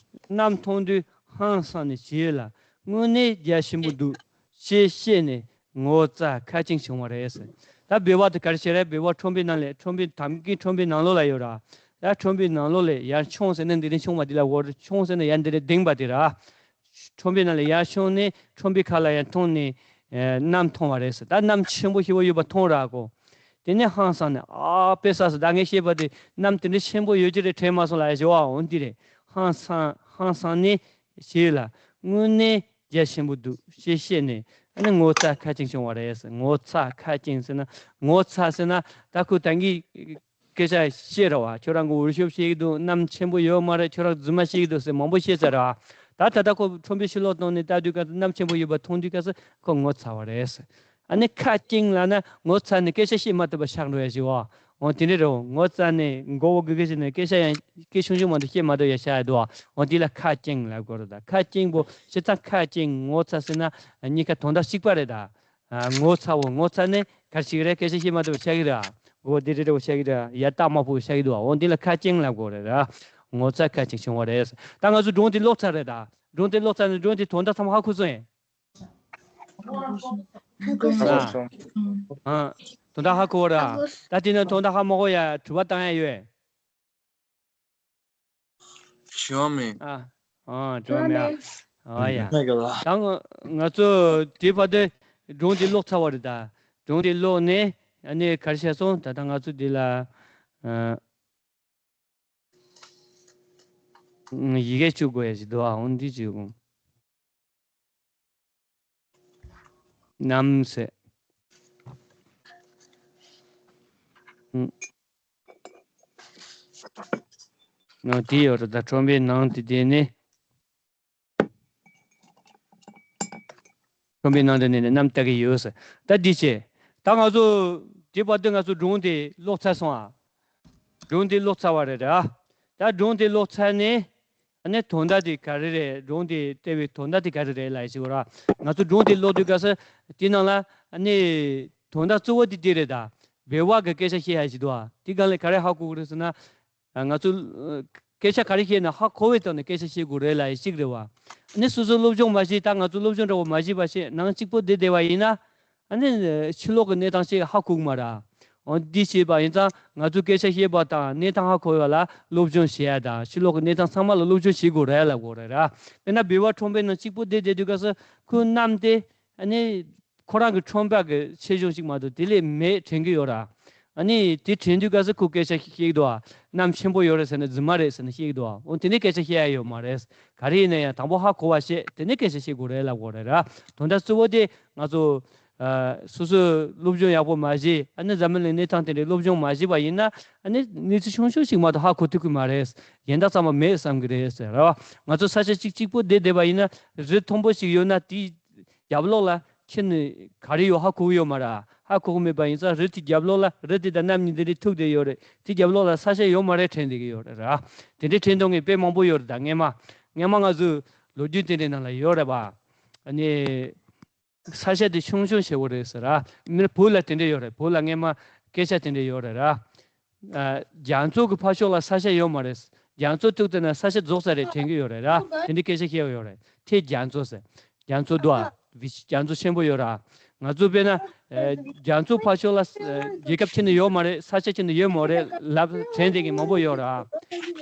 གནམ་མཐོང་དུས་ཧང་སངས་ནས་བྱས་ལ། དངོས་གནས་རྒྱ་ཆེན་པོ་འདུག་ཅེས་བཤད་ནས་ངོ་ཚ་ཁ་སྐྱེངས་བྱུང་བ་རེད་ཟེར། ད་སྦས་པ་དེ་ག་རེ་བྱས་རེད། སྦས་པ་ཁྲོན་པའི་ནང་ལས། ཁྲོན་པའི་ད་གིན་ཁྲོན་པའི་ནང་ལོགས་ལ་ཡོད་ར། ད་ཁྲོན་པའི་ནང་ལོགས་ལས་ཡར་མཆོངས་ཟེར་ན་འདི་རེད། མཆོངས་པ་འདི་ལ་འོར་མཆོངས་ཟེར་ན་ཡར་འདི་རེད། ལྡིང་བ་དེ་ར། ཁྲོན་པའི་ནང་ལ་ཡར་མཆོངས་ནས་ཁྲོན་པའི་ཁ་ལ་ཡར་མཐོང་ནས། ཨེ། གནམ་མཐོང་བ་རེད་ཟེར། ད་གནམ་ཆེན་པོ་ཞེ་པོ་ཡོད་པ་མཐོང་ར་ཁོ། དེ་ནས་ཧང་སངས་ནས། ཨ་དཔེ་ས་ཟེར། ད་ངས་བཤད་པ་དེ་གནམ་དེ་འདྲ་ཆེན་པོ་ཡོད་ཀྱི་རེད་དྲན་མ་སོང་ལབ་ཡ་ཞེ་བ་འོ་འདི་རེད། ཧང་སངས་ཧང་སངས་ནས་བྱས་ལ། དངོས་གནས་རྒྱ་ཆེན་པོ་འདུག་ཅེས་བཤད་ནས། ཨ་ནི་ངོ་ཚ་ཁ་སྐྱེངས་བྱུང་བ་རེད་ཟེར། ངོ་ཚ་ཁ་སྐྱེངས་ཟེར་ན། ངོ་ཚ་ཟེར་ན་ད་ཁོ་ད་གིན་སྐད་ཆ་བཤད་ར་བ། ཁྱོད་རང་གི་འུར་ཤོབ་བཤད་ཀྱི་འདུག་གནམ་ཆེན་པོ་ཡོད་མ་རེད། ཁྱོད་རང་རྫུན་མ་བཤད་ཀྱི་འདུག་ཟེར་མང་པོ་བཤད་ཚར་ར་བ། ད་ད་ལྟ་ཁོ་ཁྲོན་པའི་ཕྱི་ལོགས་བཏང་ནས་ལྟ་དུས་སྐབས་སུ་གནམ་ཆེན་པོ་ཡོད་པ་མཐོང་དུས་སྐབས་སུ་ཁོ་ངོ་ཚ་བ་རེད་ཟེར། ཨ་ནི་ཁ་སྐྱེངས་ལབ་ན་ངོ་ཚ་ནས་སྐད་ཆ་བཤད་མ་ཐུབ་པ་ཆགས་འགྲོ་ཡ་ཞིག་བ། འོ་དེ་འདྲ་རེད། ངོ་ཚ་ནས་མགོ་བོ་སྒུར་སྒུར་བྱས་ནས་སྐད་ཆ་ཡང་སྐད་ཆུང་ཆུང་མ་གཏོགས་བཤད་མ་ཐུབ་ཡ་ཆགས་ཡ་འདུག་བ། འོ་དེ་ལ་ཁ་སྐྱེངས་ལབ་དགོས་རེད། ད་ཁ་སྐྱེངས་པོ་བྱས་ཙང་ཁ་སྐྱེངས་ངོ་ཚ་ཟེར་ན་གཉིས་ཀ་དོན་དག་གཅིག་པ་རེད་ད། ཨ། ངོ་ཚ་བོ། ངོ་ཚ་ནས་ག་རེ་ཞིག་རེད། སྐད་ཆ་བཤད་མ་ཐུབ་པ་ཆགས་ཀྱི་རེད། མགོ་བོ་འདི་འདྲ་འདྲ་བོ་ཆགས་ཀྱི་རེད། ཡ་རྟགས་མ་ཕོག་པ་ཆགས་ཀྱི་འདུག་བ། འོ་འདི་ལ་ཁ་སྐྱེངས་ལབ་དགོས་རེད་ར། ངོ་ཚ་ཁ་སྐྱེངས་བྱུང་བ་རེད། ད་ང་ཚོ་སྒྲུང་དེ་ཀློག་ཚར་རེད་ད། སྒྲུང་དེ་ཀློག་ཚར་ནས་སྒྲུང་དེ་དོན་དག་ཚང་མ་ཧ་གོ་སོང་ངས། ཨ། ཨ། དོན་དག་ཧ་གོ་ར། ད་དེ་ནས་དོན་དག་ཧ་མ་གོ་ཡ་དྲི་བ་བཏང་ཡ་ཡོད། ཞུ་བ་མེད། ཨ། ཨ། དྲི་བ་མེད་ཨ། ཨ་ཡ། མེད་ག་ལ། ད་ང་ང་ཚོ་དེ་བར་དུ་སྒྲུང་དེ་ཀློག་ཚར་བ་རེད་ད། སྒྲུང་དེ་ཀློག་ནས་ཨ་ནི་ག་རེ་བྱས་སོང་། ད་ལྟ་ང་ཚོ་འདི་ལ། ཨ། ཡི་གེ་བཅུག་དགོས་ཡ་ཞིག་འདུག་ཨ། འོ་འདི་བཅུག་གོ། གནམ་ཟེར། ཨུ། ནང་དེ་ཡོད་རེད་ད། ཁྲོན་པའི་ནང་དེ་དེ་ནི། ཁྲོན་པའི་ནང་དེ་ནི་གནམ་ལྟ་གི་ཡོད་ཟེར། ད་འདི་བྱས། ད་ང་ཚོ་དེ་བར་དུ་ང་ཚོ་སྒྲུང་དེ་ཀློག་ཚར་སོང་ཨ། སྒྲུང་དེ་ཀློག་ཚར་བ་རེད་ར། ད་སྒྲུང་དེ་ཀློག་ཚར་ནས། ཨ་ནི་དོན་དག་དེ་ག་རེ་རེད། སྒྲུང་དེ་ལྟ་བའི་དོན་དག་དེ་ག་རེ་རེད་ལབ་ཡ་ཞིག་ར། ང་ཚོ་སྒྲུང་དེ་ཀློག་དུས་སྐབས་སུ་དེ་ནང་ལ་ཨ་ནི་དོན་དག་གཙོ་བོ་དེ་དེ་རེད་ད། སྦས་པ་གི་སྐད་ཆ་བཤད་ཡ་ཞིག་འདུག་ཨ། དེ་སྒང་ལ་ག་རེ་ཧ་གོ་གི་རེད་ཟེར་ན། ང་ཚོ་སྐད་ཆ་ག་རེ་བཤད་ན་ཧ་གོ་བའི་ཐོག་ནས་སྐད་ཆ་བཤད་དགོས་རེད་ལབ་ཡ་ཞིག་རེད་བ། ཨ་ནི་སོ་སོ་སློབ་སྦྱོང་མ་བྱས། ད་ང་ཚོ་སློབ་སྦྱོང་འདྲ་བོ་མ་བྱས་པ་བྱས་ནང་གཅིག་པོ་བསྡད་བསྡད་པ་ཡིན་ན། ཨ་ནི་ཕྱི་ལོགས་ཀྱི་གནས་སྟངས་ཤིག་ཧ་གོ་གི་མ་རེད། འོ་འདི་བྱས་པ་ཡིན་ཙང་ང་ཚོ་སྐད་ཆ་བཤད་པ་དང་གནས་སྟངས་ཧ་གོ་བ་ལ་སློབ་སྦྱོང་བྱེད་ཡ་དང་། ཕྱི་ལོགས་ཀྱི་གནས་སྟངས་ཚང་མ་ལ་སློབ་སྦྱོང་བྱེད་དགོས་རེད་ལབ་དགོས་རེད་ར། དཔེར་ན་སྦས་པ་ཁྲོན་པའི་ནང་གཅིག་པོ་བསྡད་བསྡད་དུས་སྐབས་སུ་ཁོའི་གནམ་དེ་ཨ་ནི་ཁོ་རང་གི་ཁྲོན་པ་གི་ཆེ་ཆུང་ཞིག་མ་གཏོགས་དེ་ལས་མེད་དྲན་གྱི་ཡོད་ར། ཨ་ནི་དེ་དྲན་དུས་སྐབས་སུ་ཁོ་སྐད་ཆ་བཤད་ཀྱི་འདུག་ཨ། གནམ་ཆེན་པོ་ཡོད་རེད་ཟེར་ན་རྫུན་མ་རེད་ཟེར་ནས་བཤད་ཀྱི་འདུག་ཨ། འོ་དེ་ནས་སྐད་ཆ་བཤད་ཡ་ཡོད་མ་རེད། ག་རེ་ཡིན་ན་ཡང་དང་པོ་ཧ་གོ་བ་བྱས། དེ་ནས་སྐད་ཆ་བཤད་དགོས་རེད་ལབ་དགོས་རེད་ར། དོན་དག་གཙོ་བོ་དེ་ང་ཚོ། ཨ། སོ་སོས་སློབ་སྦྱོང་ཡག་པོ་མ་བྱས། ཨ་ནི་འཛམ་བུ་གླིང་གནས་སྟངས་དེ་འདྲའི་སློབ་སྦྱོང་མ་བྱས་པ་ཡིན་ན། ཨ་ནི་གནས་ཚུལ་ཆུང་ཆུང་ཞིག་མ་གཏོགས་ཧ་གོ་ཐུབ་ཀྱི་མ་རེད། གཞན་དག་ཚང་མ་མེད་བསམ་གྱི་རེད་ཟེར་ར། ང་ཚོ་ས་ཆ་གཅིག་གཅིག་པོ་བསྡད་བསྡད་པ་ཡིན་ན། རི་མཐོན་པོ་ཞིག་ཡོད་ན་དེའི་རྒྱབ་ལོགས་ལ་ཁྱེད་ནི་ག་རེ་ཡོད་ཧ་གོ་གི་ཡོད་མ་རེད། ཧ་གོ་གི་མེད་པ་ཡིན་ཙང་། རི་དེའི་རྒྱབ་ལོགས་ལ་རི་དེ་དང་གནམ་གཉིས་དེ་འདྲའི་ཐུག་བསྡད་ཡོད་རེད། དེའི་རྒྱབ་ལོགས་ལ་ས་ཆ་ཡོད་མ་རེད་དྲན་བསྡད་ཀྱི་ཡོད་རེད་ར། དེ་འདྲའི་དྲན་མདོག་ངས་དཔེ་མང་པོ་ཡོད་རེད་ད། སྔས་མ་སྔས་མ་ང་ཚོའི་ལོ་རྒྱུས་དེ་འདྲའི་ནང་ལ་ཡོད་རེད་པ། ཨ་ནི། ས་ཆ་དེ་ཆུང་ཆུང་ཆེ་བོ་རེད་ཟེར་ར། མི་བོད་ལ་དེ་འདྲ་ཡོད་རེད། བོད་ལ་སྔས་མ་སྐད་ཆ་དེ་འདྲ་ཡོད་རེད་ར། ཨ། རྒྱ་མཚོ་གི་ཕར་ཕྱོགས་ལ་ས་ཆ་ཡོད་མ་རེད། རྒྱ་མཚོ་ཐུག་ཚར་ན་ས་ཆ་རྫོགས་ཚར་རེད་དྲན་གྱི་ཡོད་རེད་ར། དེ་འདྲའི་སྐད་ཆ་བཤད་ཡོད་རེད། ཐེ་རྒྱ་མཚོ་ཟེར། རྒྱ་མཚོ་འདུག་ཨ། རྒྱ་མཚོ་ཆེན་པོ་ཡོད་ར། ང་ཚོ་དཔེར་ན་ཨ་རྒྱ་མཚོ་ཕར་ཕྱོགས་ལ་ཨ་རྒྱལ་ཁབ་ཁྱོན་ནས་ཡོད་མ་རེད། ས་ཆ་ཁྱོན་ནས་ཡོད་མ་རེད་ལབ་དྲན་བསྡད་མཁན་མང་པོ་ཡོད་རེད།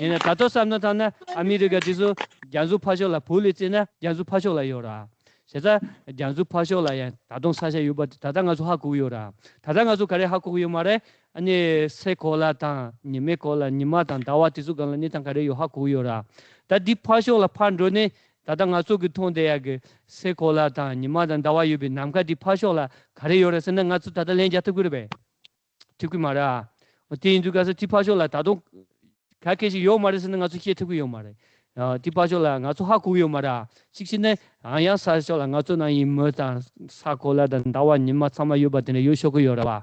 ཡིན་ན་ད་དུང་བསམ་བློ་བཏང་ན་ཨ་མི་རི་ཀ་དེ་ཚོ་རྒྱ་མཚོ་ཕར་ཕྱོགས་ལ་བོད་ལ་བརྩིས་ན་རྒྱ་མཚོ་ཕར་ཕྱོགས་ལ་ཡོད་རེད། བྱས་ཙང་རྒྱ་མཚོ་ཕར་ཕྱོགས་ལ་ཡང་ད་དུང་ས་ཆ་ཡོད་པ་དེ་ད་ལྟ་ང་ཚོ་ཧ་གོ་གི་ཡོད་རེད། ད་ལྟ་ང་ཚོ་ག་རེ་ཧ་གོ་གི་ཡོད་མ་རེད། ཨ་ནི་སའི་གོ་ལ་དང་ཉི་མའི་གོ་ལ། ཉི་མ་དང་ཟླ་བ་དེ་ཚོ་སྒང་ལ་གནས་སྟངས་ག་རེ་ཡོད་ཧ་གོ་གི་ཡོད་རེད། ད་འདི་ཕར་ཕྱོགས་ལ་ཕར་འགྲོ་ནས་ད་ལྟ་ང་ཚོ་གི་མཐོང་བསྡད་ཡག་གི་སའི་གོ་ལ་དང་ཉི་མ་དང་ཟླ་བ་ཡོད་པའི་ནམ་མཁའ་འདི་ཕར་ཕྱོགས་ལ་ག་རེ་ཡོད་རེད་ཟེར་ན་ང་ཚོ་ད་ལྟ་ལན་རྒྱག་ཐུབ་ཀྱི་རེད་པས། ཐུབ་ཀྱི་མ་རེད་ཨ། འོ་དེ་ཡིན་དུས་ག་ས་དེ་ཕར་ཕྱོགས་ལ་ད་དུང་ག་གེ་ཞིག་ཡོད་མ་རེད་ཟེར་ན་ང་ཚོ་ཤེས་ཐུབ་ཀྱི་ཡོད་མ་རེད། ཨ་དེ་ཕར་ཕྱོགས་ལ་ང་ཚོ་ཧ་གོ་གི་ཡོད་མ་རེད་ཨ། གཅིག་བྱས་ན་ཡང་ཡང་ས་ཕྱོགས་ལ་ང་ཚོ་ནང་བཞིན་མི་དང་ས་གོ་ལ་དང་ཟླ་བ་ཉི་མ་ཚང་མ་ཡོད་པ་དེ་འདྲ་ཡོད་ཆོག་གི་ཡོད་རེད་བ།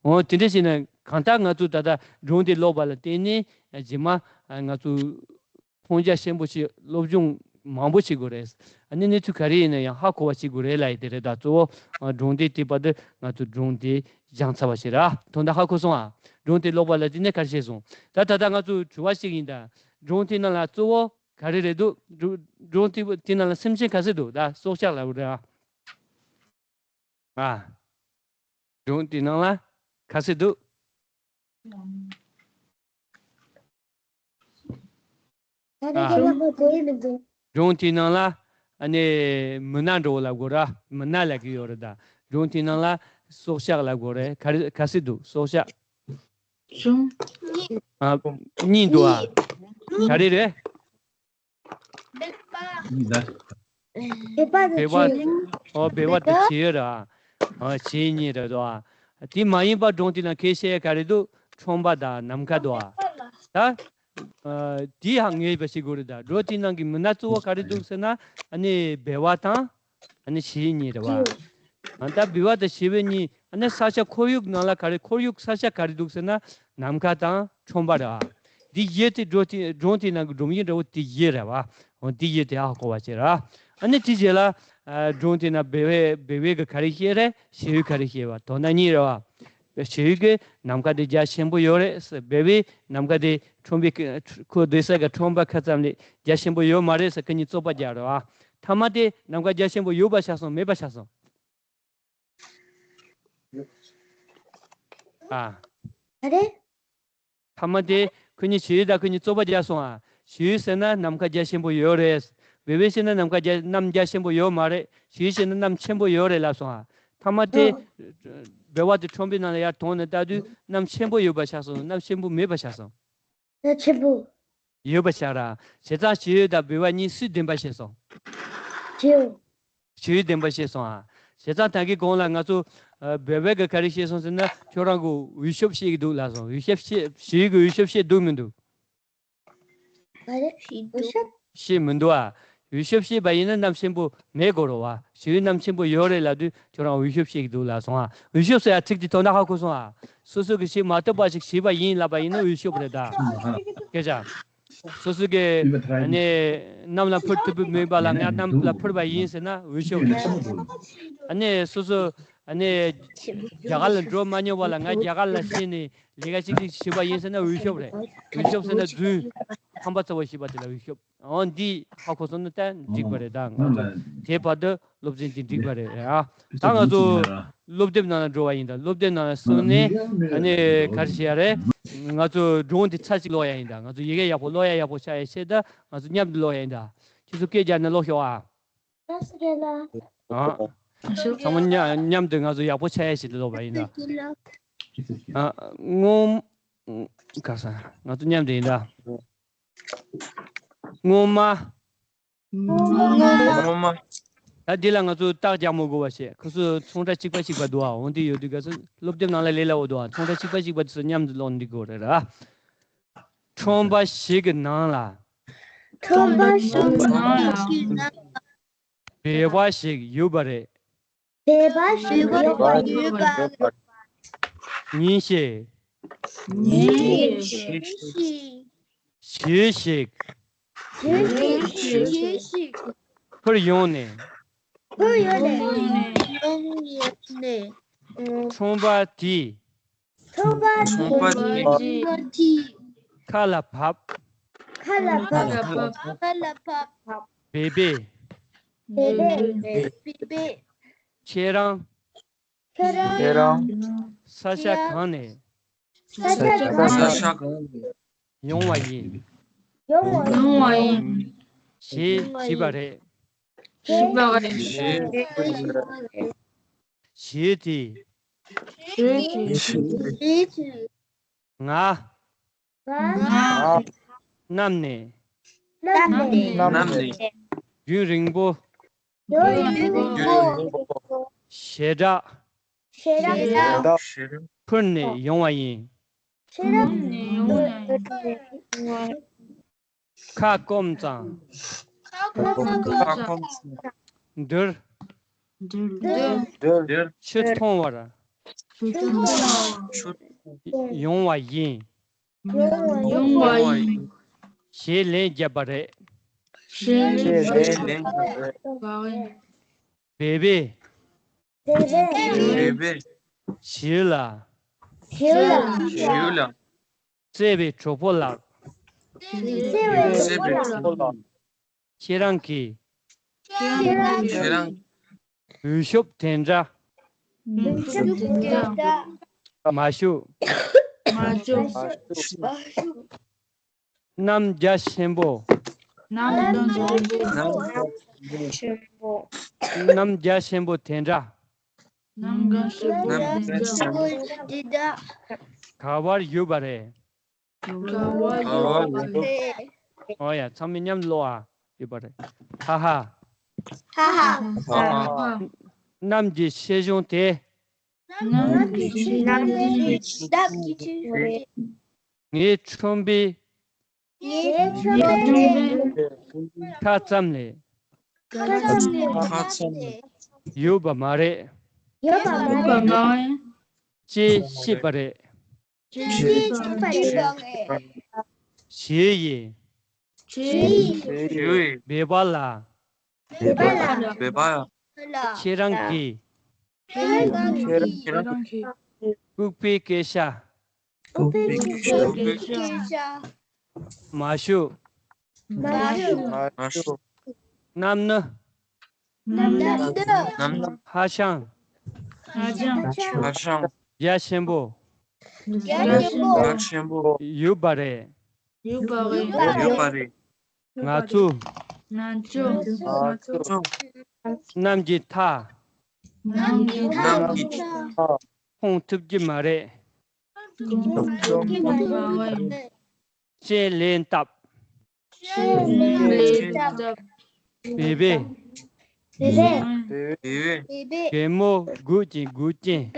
འོ་དེ་འདྲ་བྱས་ན་གང་ལྟར་ང་ཚོ་ད་ལྟ་སྒྲུང་དེ་ཀློག་པ་ལ་བརྟེན་ནས་རྗེས་མ་ང་ཚོ་མཐོང་རྒྱ་ཆེན་པོ་བྱེད། སློབ་སྦྱོང་མང་པོ་བྱེད་དགོས་རེད། ཨ་ནི་གནས་ཚུལ་ག་རེ་ཡིན་ན་ཡང་ཧ་གོ་བ་བྱེད་དགོས་རེད་ལབ་ཡ་དེ་རེད། ད་གཙོ་བོ་ཨ་སྒྲུང་དེབ་དེ་བར་དུ་ང་ཚོ་སྒྲུང་དེ་སྦྱངས་ཚར་བ་ཞིག་རེད། དོན་དག་ཧ་གོ་སོང་ཨ། སྒྲུང་དེ་ཀློག་པ་ལ་བརྟེན་ནས་ག་རེ་བྱས་སོང་། ད་ད་ལྟ་ང་ཚོ་དྲི་བ་ཞིག་ཡིན་ད། སྒྲུང་དེ་ནང་ལ་གཙོ་བོ་ག་རེ་རེད་འདུག་སྒྲུང་སྒྲུང་དེ་དེ་ནང་ལ་སེམས་ཅན་ག་ཚོད་འདུག་ད་སྲོག་ཆགས་ལབ་རེད་ཨ། ཨ། སྒྲུང་དེ་ནང་ལ་ག་ཚོད་འདུག་ད་ལྟ་ཨ། ཁྱེད་རང་ཁོ་གོ་ཡི་མི་འདུག་སྒྲུང་དེའི་ནང་ལ་ཨ་ནི་མི་སྣ་འདྲ་བོ་ལབ་དགོས་ར། མི་སྣ་ལབ་ཀྱི་ཡོད་རེད་ད། སྒྲུང་དེའི་ནང་ལ་སྲོག་ཆགས་ལབ་དགོས་རེད། ག་རེ་ག་ཚོད་འདུག་སྲོག་ཆགས། སྒྲུང་། ཨ། གཉིས་འདུག་ཨ། ག་རེ་རེད། སྦལ་པ། སྦལ་པ་དང་སྦལ་པ། བྱོས། ཨོ་སྦལ་པ་དང་བྱོས་ར། ཨ་བྱོས་གཉིས་རེད་དོ། དེ་མ་ཡིན་པ་སྒྲུང་དེ་ནང་གལ་ཆེ་ག་རེ་འདུག་ཁྲོན་པ་དང་ནམ་མཁའ་འདུག་ཨ། ད་ཨ་དེ་ཧ་ངེས་པ་ཞིག་དགོས་རེད་ད། སྒྲུང་དེ་ནང་གི་མི་སྣ་གཙོ་བོ་ག་རེ་འདུག་ཟེར་ན་ཨ་ནི་སྦལ་པ་དང་ཨ་ནི་བྱོས་གཉིས་རེད་བ། ཨ་ད་སྦལ་པ་དང་བྱོས་པ་གཉིས་ཨ་ནི་ས་ཆ་ཁོར་ཡུག་ནང་ལ་ག་རེ་ཁོར་ཡུག་ས་ཆ་ག་རེ་འདུག་ཟེར་ན་ནམ་མཁའ་དང་ཁྲོན་པ་རེད་བ། འདི་གཞས་དེ་སྒྲུང་དེ་སྒྲུང་དེ་ནང་གི་སྒྲུང་ཡིག་འདྲ་བོ་དེ་གཞས་རེད་བ། འོ་དེ་གཞས་དེ་ཧ་གོ་བ་བྱེད་ར། ཨ་ནི་དེ་རྗེས་ལ་ཨ་སྒྲུང་དེ་ན་སྦལ་པས་སྦལ་པས་གི་ག་རེ་བཤད་རེད། བྱོས་གི་ག་རེ་བཤད་པ། དོན་དག་གཉིས་རེད་བ། བྱོས་གི་ནམ་མཁའ་དེ་རྒྱ་ཆེན་པོ་ཡོད་རེད་ཟེར། སྦལ་པས་ནམ་མཁའ་དེ་ཁྲོན་པའི་ཁོ་སྡོད་ས་གི་ཁྲོན་པ་ཁ་ཙམ་ལས་རྒྱ་ཆེན་པོ་ཡོད་མ་རེད་ཟེར་ཁོ་གཉིས་རྩོད་པ་རྒྱག་རེད་བ། མཐའ་མ་དེ་ནམ་མཁའ་རྒྱ་ཆེན་པོ་ཡོད་པ་ཆགས་སོང་མེད་པ་ཆགས་སོང་། ཨ། ག་རེ། མཐའ་མ་དེ་ཁོ་གཉིས་བྱོས་དང་ཁོ་གཉིས་རྩོད་པ་རྒྱག་སོང་ཨ། བྱོས་ཟེར་ན་ནམ་མཁའ་རྒྱ་ཆེན་པོ་ཡོད་རེད། སྦལ་པས་བཤད་ན་ནམ་མཁའ་རྒྱ་གནམ་རྒྱ་ཆེན་པོ་ཡོད་མ་རེད། བྱོས་བཤད་ན་གནམ་ཆེན་པོ་ཡོད་རེད་ལབ་སོང་ཨ། མཐའ་མ་དེ་ཨ། སྦལ་པ་དེ་ཁྲོན་པའི་ནང་ལ་ཡར་དོང་ནས་ལྟ་དུས་གནམ་ཆེན་པོ་ཡོད་པ་ཆགས་སོང་། གནམ་ཆེན་པོ་མེད་པ་ཆགས་སོང་། ད་ཆེན་པོ། ཡོད་པ་ཆགས་ར། བྱས་ཙང་བྱོས་དང་སྦལ་པ་གཉིས་སུས་བདེན་པ་བཤད་སོང་། བྱོས། བྱོས་བདེན་པ་བཤད་སོང་ཨ། བྱས་ཙང་ད་གིན་གོང་ལ་ང་ཚོ་ཨ་སྦལ་པས་གི་ག་རེ་བཤད་སོང་ཟེར་ན་ཁྱོད་རང་གི་འོས་ཤོབ་བཤད་ཀྱི་འདུག་ལབ་སོང་། འོས་ཤོབ་བཤད་བྱོས་གི་འོས་ཤོབ་བཤད་འདུག་མི་འདུག་ག་རེ། འོས་ཤོབ། བཤད་མི་འདུག་ཨ། འོས་ཤོབ་བཤད་པ་ཡིན་ན་གནམ་ཆེན་པོ་མེད་དགོས་རེད་བ། བྱོས་གནམ་ཆེན་པོ་ཡོད་རེད་ལབ་དུས་ཁྱོད་རང་འོས་ཤོབ་བཤད་ཀྱི་འདུག་ལབ་སོང་ཨ། འོས་ཤོབ་ཟེར་ཡ་ཚིག་དེ་དོན་དག་ཧ་གོ་སོང་ཨ། སོ་སོ་གི་བྱས་མ་ཐུབ་པ་ཞིག་བྱས་པ་ཡིན་ལབ་པ་ཡིན་ན་འོས་ཤོབ་རེད་ད། སྐད་ཆ། སོ་སོ་གི་ཨ་ནི་གནམ་ལ་འཕུར་ཐུབ་པའི་མིན་པ་ལ་ང་གནམ་ལ་འཕུར་བ་ཡིན་ཟེར་ན་འོས་ཤོབ་རེད། ཨ་ནི་སོ་སོ་ཨ་ནི་རྒྱ་གར་ལ་འགྲོ་མ་མྱོང་བ་ལ་ང་རྒྱ་གར་ལ་ཕྱིན་ནས་ལས་ཀ་ཅིག་ཅིག་བྱས་པ་ཡིན་ཟེར་ན་འོས་ཤོབ་རེད། འོས་ཤོབ་ཟེར་ན་རྫུན། ཧམ་པ་ཚ་བོ་ཞེས་པ་དེ་ལ་འོས་ཤོབ། འོ་འདི་ཧ་གོ་སོང་ན་ད་འགྲིག་པ་རེད་ད། ང་ཚོ་དེ་བར་དུ་སློབ་ཚན་འདི་འགྲིག་པ་རེད་ཨ། ད་ང་ཚོ་སློབ་དེབ་ནང་ལ་འགྲོ་བ་ཡིན་ད། སློབ་དེབ་ནང་ལ་སོང་ནས་ཨ་ནི་ག་རེ་བྱེད་ཡ་རེད། ང་ཚོ་སྒྲུང་འདི་ཚར་གཅིག་ཀློག་ཡ་ཡིན་ད། ང་ཚོ་ཡི་གེ་ཡག་པོ་ཀློག་ཡ་ཡག་པོ་ཆགས་ཡ་ཆེད་ད་ང་ཚོ་མཉམ་དུ་ཀློག་ཡ་ཡིན་ད། ཁྱེད་ཚོ་སྐད་རྒྱག་ནས་ཀློག་ཤོག་ཨ། ཨ། ཚང་མ་མཉམ་མཉམ་དུ་ང་ཚོ་ཡག་པོ་ཆགས་ཡ་ཞིག་ལ་ཀློག་པ་ཡིན་ད། ཨ། སྔོན། ག་ས། ང་ཚོ་མཉམ་དུ་ཡིན་ད། སྔོན་མ། སྔོན་མ། ད་འདི་ལ་ང་ཚོ་རྟགས་རྒྱག་མི་དགོས་པ་བྱས། ཁོ་ཚོ་ཚོན་ཁྲ་གཅིག་པ་གཅིག་པ་འདུག་ཨ། འོ་འདི་ཡོད་དུས་ག་ཚོད་སློབ་དེབ་ནང་ལ་ལས་སླ་བོ་འདུག་ཨ། ཚོན་ཁྲ་གཅིག་པ་གཅིག་པ་དེ་ཚོ་མཉམ་དུ་ཀློག་འདི་དགོས་རེད་ར། ཁྲོན་པ་ཞིག་གི་ནང་ལ། ཁྲོན་པ་ཞིག་གི་ནང་ལ། སྦལ་པ་ཞིག་ཡོད་པ་རེད། སྦལ་པ་ཞིག་ཡོད་པ་རེད། ཉིན་ཞིག་ཉིན་ཞིག་བྱོས་ཤིག་བྱོས་ཤིག་བྱོས་ཤིག་འཕུར་ཡོང་ནས། འཕུར་ཡོང་ནས། ཁྲོན་པ་དེ། ཁྲོན་པ་དེ། ཁ་ལ་བབས། ཁ་ལ་བབས། ཁ་ལ་བབས། སྦལ་པས། སྦལ་པས། ཁྱེད་རང་། ཁྱེད་རང་། ཁྱེད་རང་། ས་ཆ་གང་ནས། ས་ཆ་གང་ནས། ས་ཆ་གང་ནས། ཡོང་བ་ཡིན། ཡོང་བ་ཡིན། ཞེས་བྲིས་པ་རེད། ཞེས་བྲིས་པ་རེད། ཞེས་དེ། ཞེས་དེ། ང་། ང་། གནམ་ནས། གནམ་ནས། རྒྱུན་རིང་པོ། རྒྱུན་རིང་པོ། ཞེ་དྲག་ཞེ་དྲག་ཕུར་ནས་ཡོང་བ་ཡིན། ཕུར་ནས་ཡོང་བ་ཡིན། ཁ་སྐོམ་ཙང་། ཁ་སྐོམ་ཙང་། འདིར། འདིར། ཆུ་འཐུང་བར། ཆུ་འཐུང་བར། ཡོང་བ་ཡིན། ཡོང་བ་ཡིན། ཞེས་ལན་བརྒྱབ་པ་རེད། ཞེས་ལན་བརྒྱབ་པ་རེད། བེ་བེ། བེ་བེ། བེ་བེ། ཞུས་ལ། ཞུས་ལ། ཞུས་ལ། བརྩེ་བའི་གྲོགས་པོ་ལགས། བརྩེ་བའི་གྲོགས་པོ་ལགས། ཁྱེད་རང་གིས། ཁྱེད་རང་གིས། འོས་ཤོབ་དེ་འདྲ། འོས་ཤོབ་དེ་འདྲ། མ་ཞུ། མ་ཞུ། གནམ་རྒྱ་ཆེན་པོ། གནམ་རྒྱ་ཆེན་པོ། གནམ་རྒྱ་ཆེན་པོ་དེ་འདྲ། གནམ་རྒྱ་ཆེན་པོ་དེ་འདྲ། ག་བར་ཡོད་པ་རེད། ག་བར་ཡོད་པ་རེད། ཨོ་ཡ། ཚང་མས་མཉམ་ཀློག་ཨ། ཡོད་པ་རེད། ཧ་ཧ། ཧ་ཧ། ཧ་ཧ། གནམ་གྱི་ཆེ་ཆུང་དེ། གནམ་གྱི་ཆེ་ཆུང་དེ། ངའི་ཁྲོན་པའི། ངའི་ཁྲོན་པའི། ཁ་ཙམ་ལས། ཁ་ཙམ་ལས། ཡོད་པ་མ་རེད། ཡོད་པ་མ་རེད། ཅེས་བཤད་པ་རེད། ཞེས་ཡི། བོད་པ་ལ། ཁྱེད་རང་གིས། ལྐུགས་པའི་སྐད་ཆ། མ་ཞུ། གནམ་ནི། ཧ་ཅང་། ཧ་ཅང་། རྒྱ་ཆེན་པོ། རྒྱ་ཆེན་པོ། ཡོད་པ་རེད། ཡོད་པ་རེད། ང་ཚོ། ང་ཚོ། གནམ་གྱི་མཐའ། གནམ་གྱི་མཐའ། མཐོང་ཐུབ་ཀྱི་མ་རེད། ཅེས་ལན་བཏབ། བེ་བེ། གད་མོ་སྒུག་ཅིང་སྒུག་ཅིང་།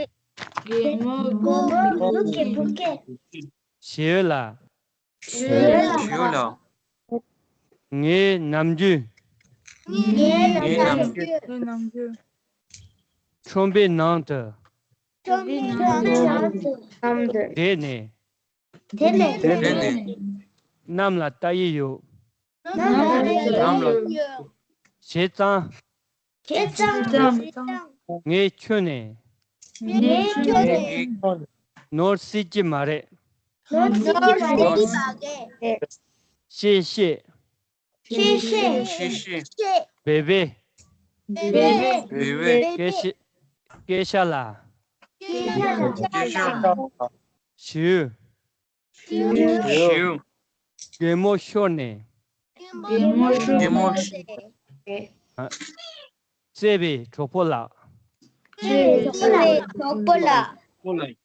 ཞེས་ལ། ཞེས་ལ། ངའི་ནམ་རྒྱུན། ངའི་ནམ་རྒྱུན། ཁྲོན་པའི་ནང་དུ། ཁྲོན་པའི་ནང་དུ། བསྡད་ནས། བསྡད་ནས། བསྡད་ནས། གནམ་ལ་ལྟ་ཡི་ཡོད། གནམ་ལ་ལྟ་ཡི་ཡོད། བྱས་ཙང་། བྱས་ཙང་། ངས་ཁྱོན་ནས། ངས་ཁྱོན་ནས། ནོར་སྲིད་ཀྱི་མ་རེད། ནོར་སྲིད་ཀྱི་མ་རེད། ཞེས་བཤད། ཞེས་བཤད། ཞེས་བཤད། བེ་བེ། བེ་བེ། བེ་བེ། སྐད་ཆ། སྐད་ཆ་ལ། སྐད་ཆ་ལ། ཞུས། ཞུས། གད་མོ་ཤོར་ནས། གད་མོ་ཤོར་ནས། བརྩེ་བའི་གྲོགས་པོ་ལགས། བརྩེ་བའི་གྲོགས་པོ་ལགས།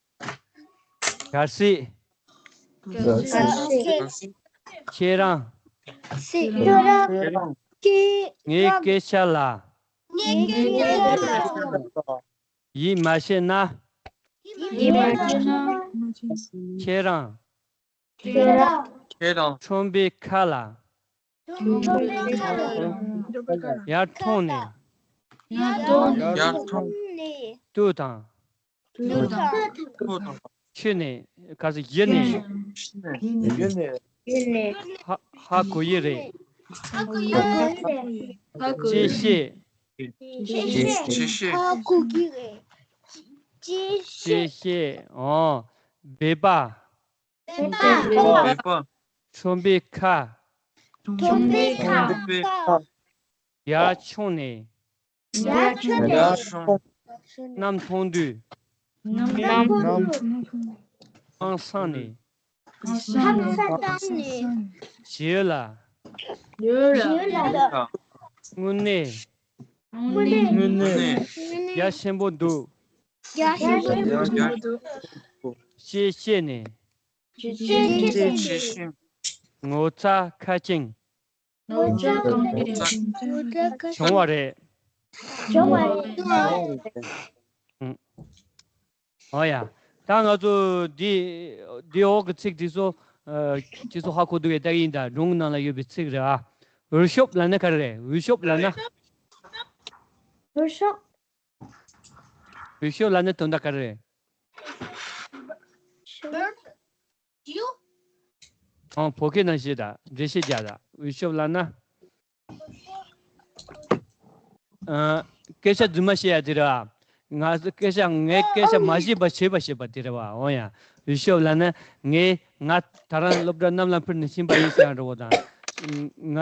གལ་སྲིད། གལ་སྲིད། ཁྱེད་རང་། ཁྱེད་རང་གིས། ངའི་སྐད་ཆ་ལ། ངའི་སྐད་ཆ་ལ། ཡིད་མ་ཆེས་ན། ཡིད་མ་ཆེས་ན། ཁྱེད་རང་། ཁྱེད་རང་། ཁྱེད་རང་། ཁྲོན་པའི་ཁ་ལ། ཁྲོན་པའི་ཁ་ལ། ཡར་མཐོང་ནས། ཡར་མཐོང་ནས། ཡར་མཐོང་ནས། དུས་དང་། དུས་དང་། དུས་དང་། ཕྱི་ནས། ག་ཚོད། གཞི་ནས། གཞི་ནས། ཧ་ཧ་གོ་ཡི་རེད། ཧ་གོ་ཡི་རེད། ཅེས་བཤད། ཅེས་བཤད། ཅེས་བཤད། ཨོ། བེ་པ། བེ་པ། ཁྲོན་པའི་ཁ། ཁྲོན་པའི་ཁ། ཡར་མཆོངས་ནས། ཡར་མཆོངས་ནས། གནམ་མཐོང་དུས། གནམ་མཐོང་དུས། ཧང་སངས་ནས། ཧང་སངས་ནས། ཞེས་ལ། ཞེས་ལ། དངོས་གནས། དངོས་གནས། དངོས་གནས། རྒྱ་ཆེན་པོ་འདུག་རྒྱ་ཆེན་པོ་འདུག་ཅེས་བཤད་ནས། ཅེས་བཤད་ནས། ངོ་ཚ་ཁ་སྐྱེངས། ངོ་ཚ་ཁ་སྐྱེངས། བྱུང་བ་རེད། བྱུང་བ་རེད། ཨང་། ཨོ་ཡ། ད་ང་ཚོ་འདི་འདི་འོག་གི་ཚིག་འདི་ཚོ། ཨ། ཁྱེད་ཚོ་ཧ་གོ་འདུག་གས། ད་ཡིན་ད། སྒྲུང་ནང་ལ་ཡོད་པའི་ཚིག་རེད་ཨ། འུད་ཤོབ་ལབ་ན་ག་རེ་རེད། འུད་ཤོབ་ལབ་ན། འུད་ཤོབ། འུད་ཤོབ་ལབ་ན་དོན་དག་ག་རེ་རེད། ཨང་། བོད་སྐད་ནང་བཤད་ད། འགྲེལ་བཤད་རྒྱག་ད། འུད་ཤོབ་ལབ་ན། ཨ། སྐད་ཆ་རྫུན་མ་བཤད་ཡ་དེ་རེད་བ། ང་སྐད་ཆ། ངས་སྐད་ཆ་མ་བཤད་པ་བྱས་པ་བཤད་པ་དེ་རེད་བ། འོ་ཡ། འུད་ཤོབ་ལབ་ན། ངས། ང་ད་རང་སློབ་གྲྭ་གནམ་ལ་འཕུར་ནས་ཕྱིན་པ་ཡིན་ཟེར་ཡ་འདྲ་བོ་དང་། ང་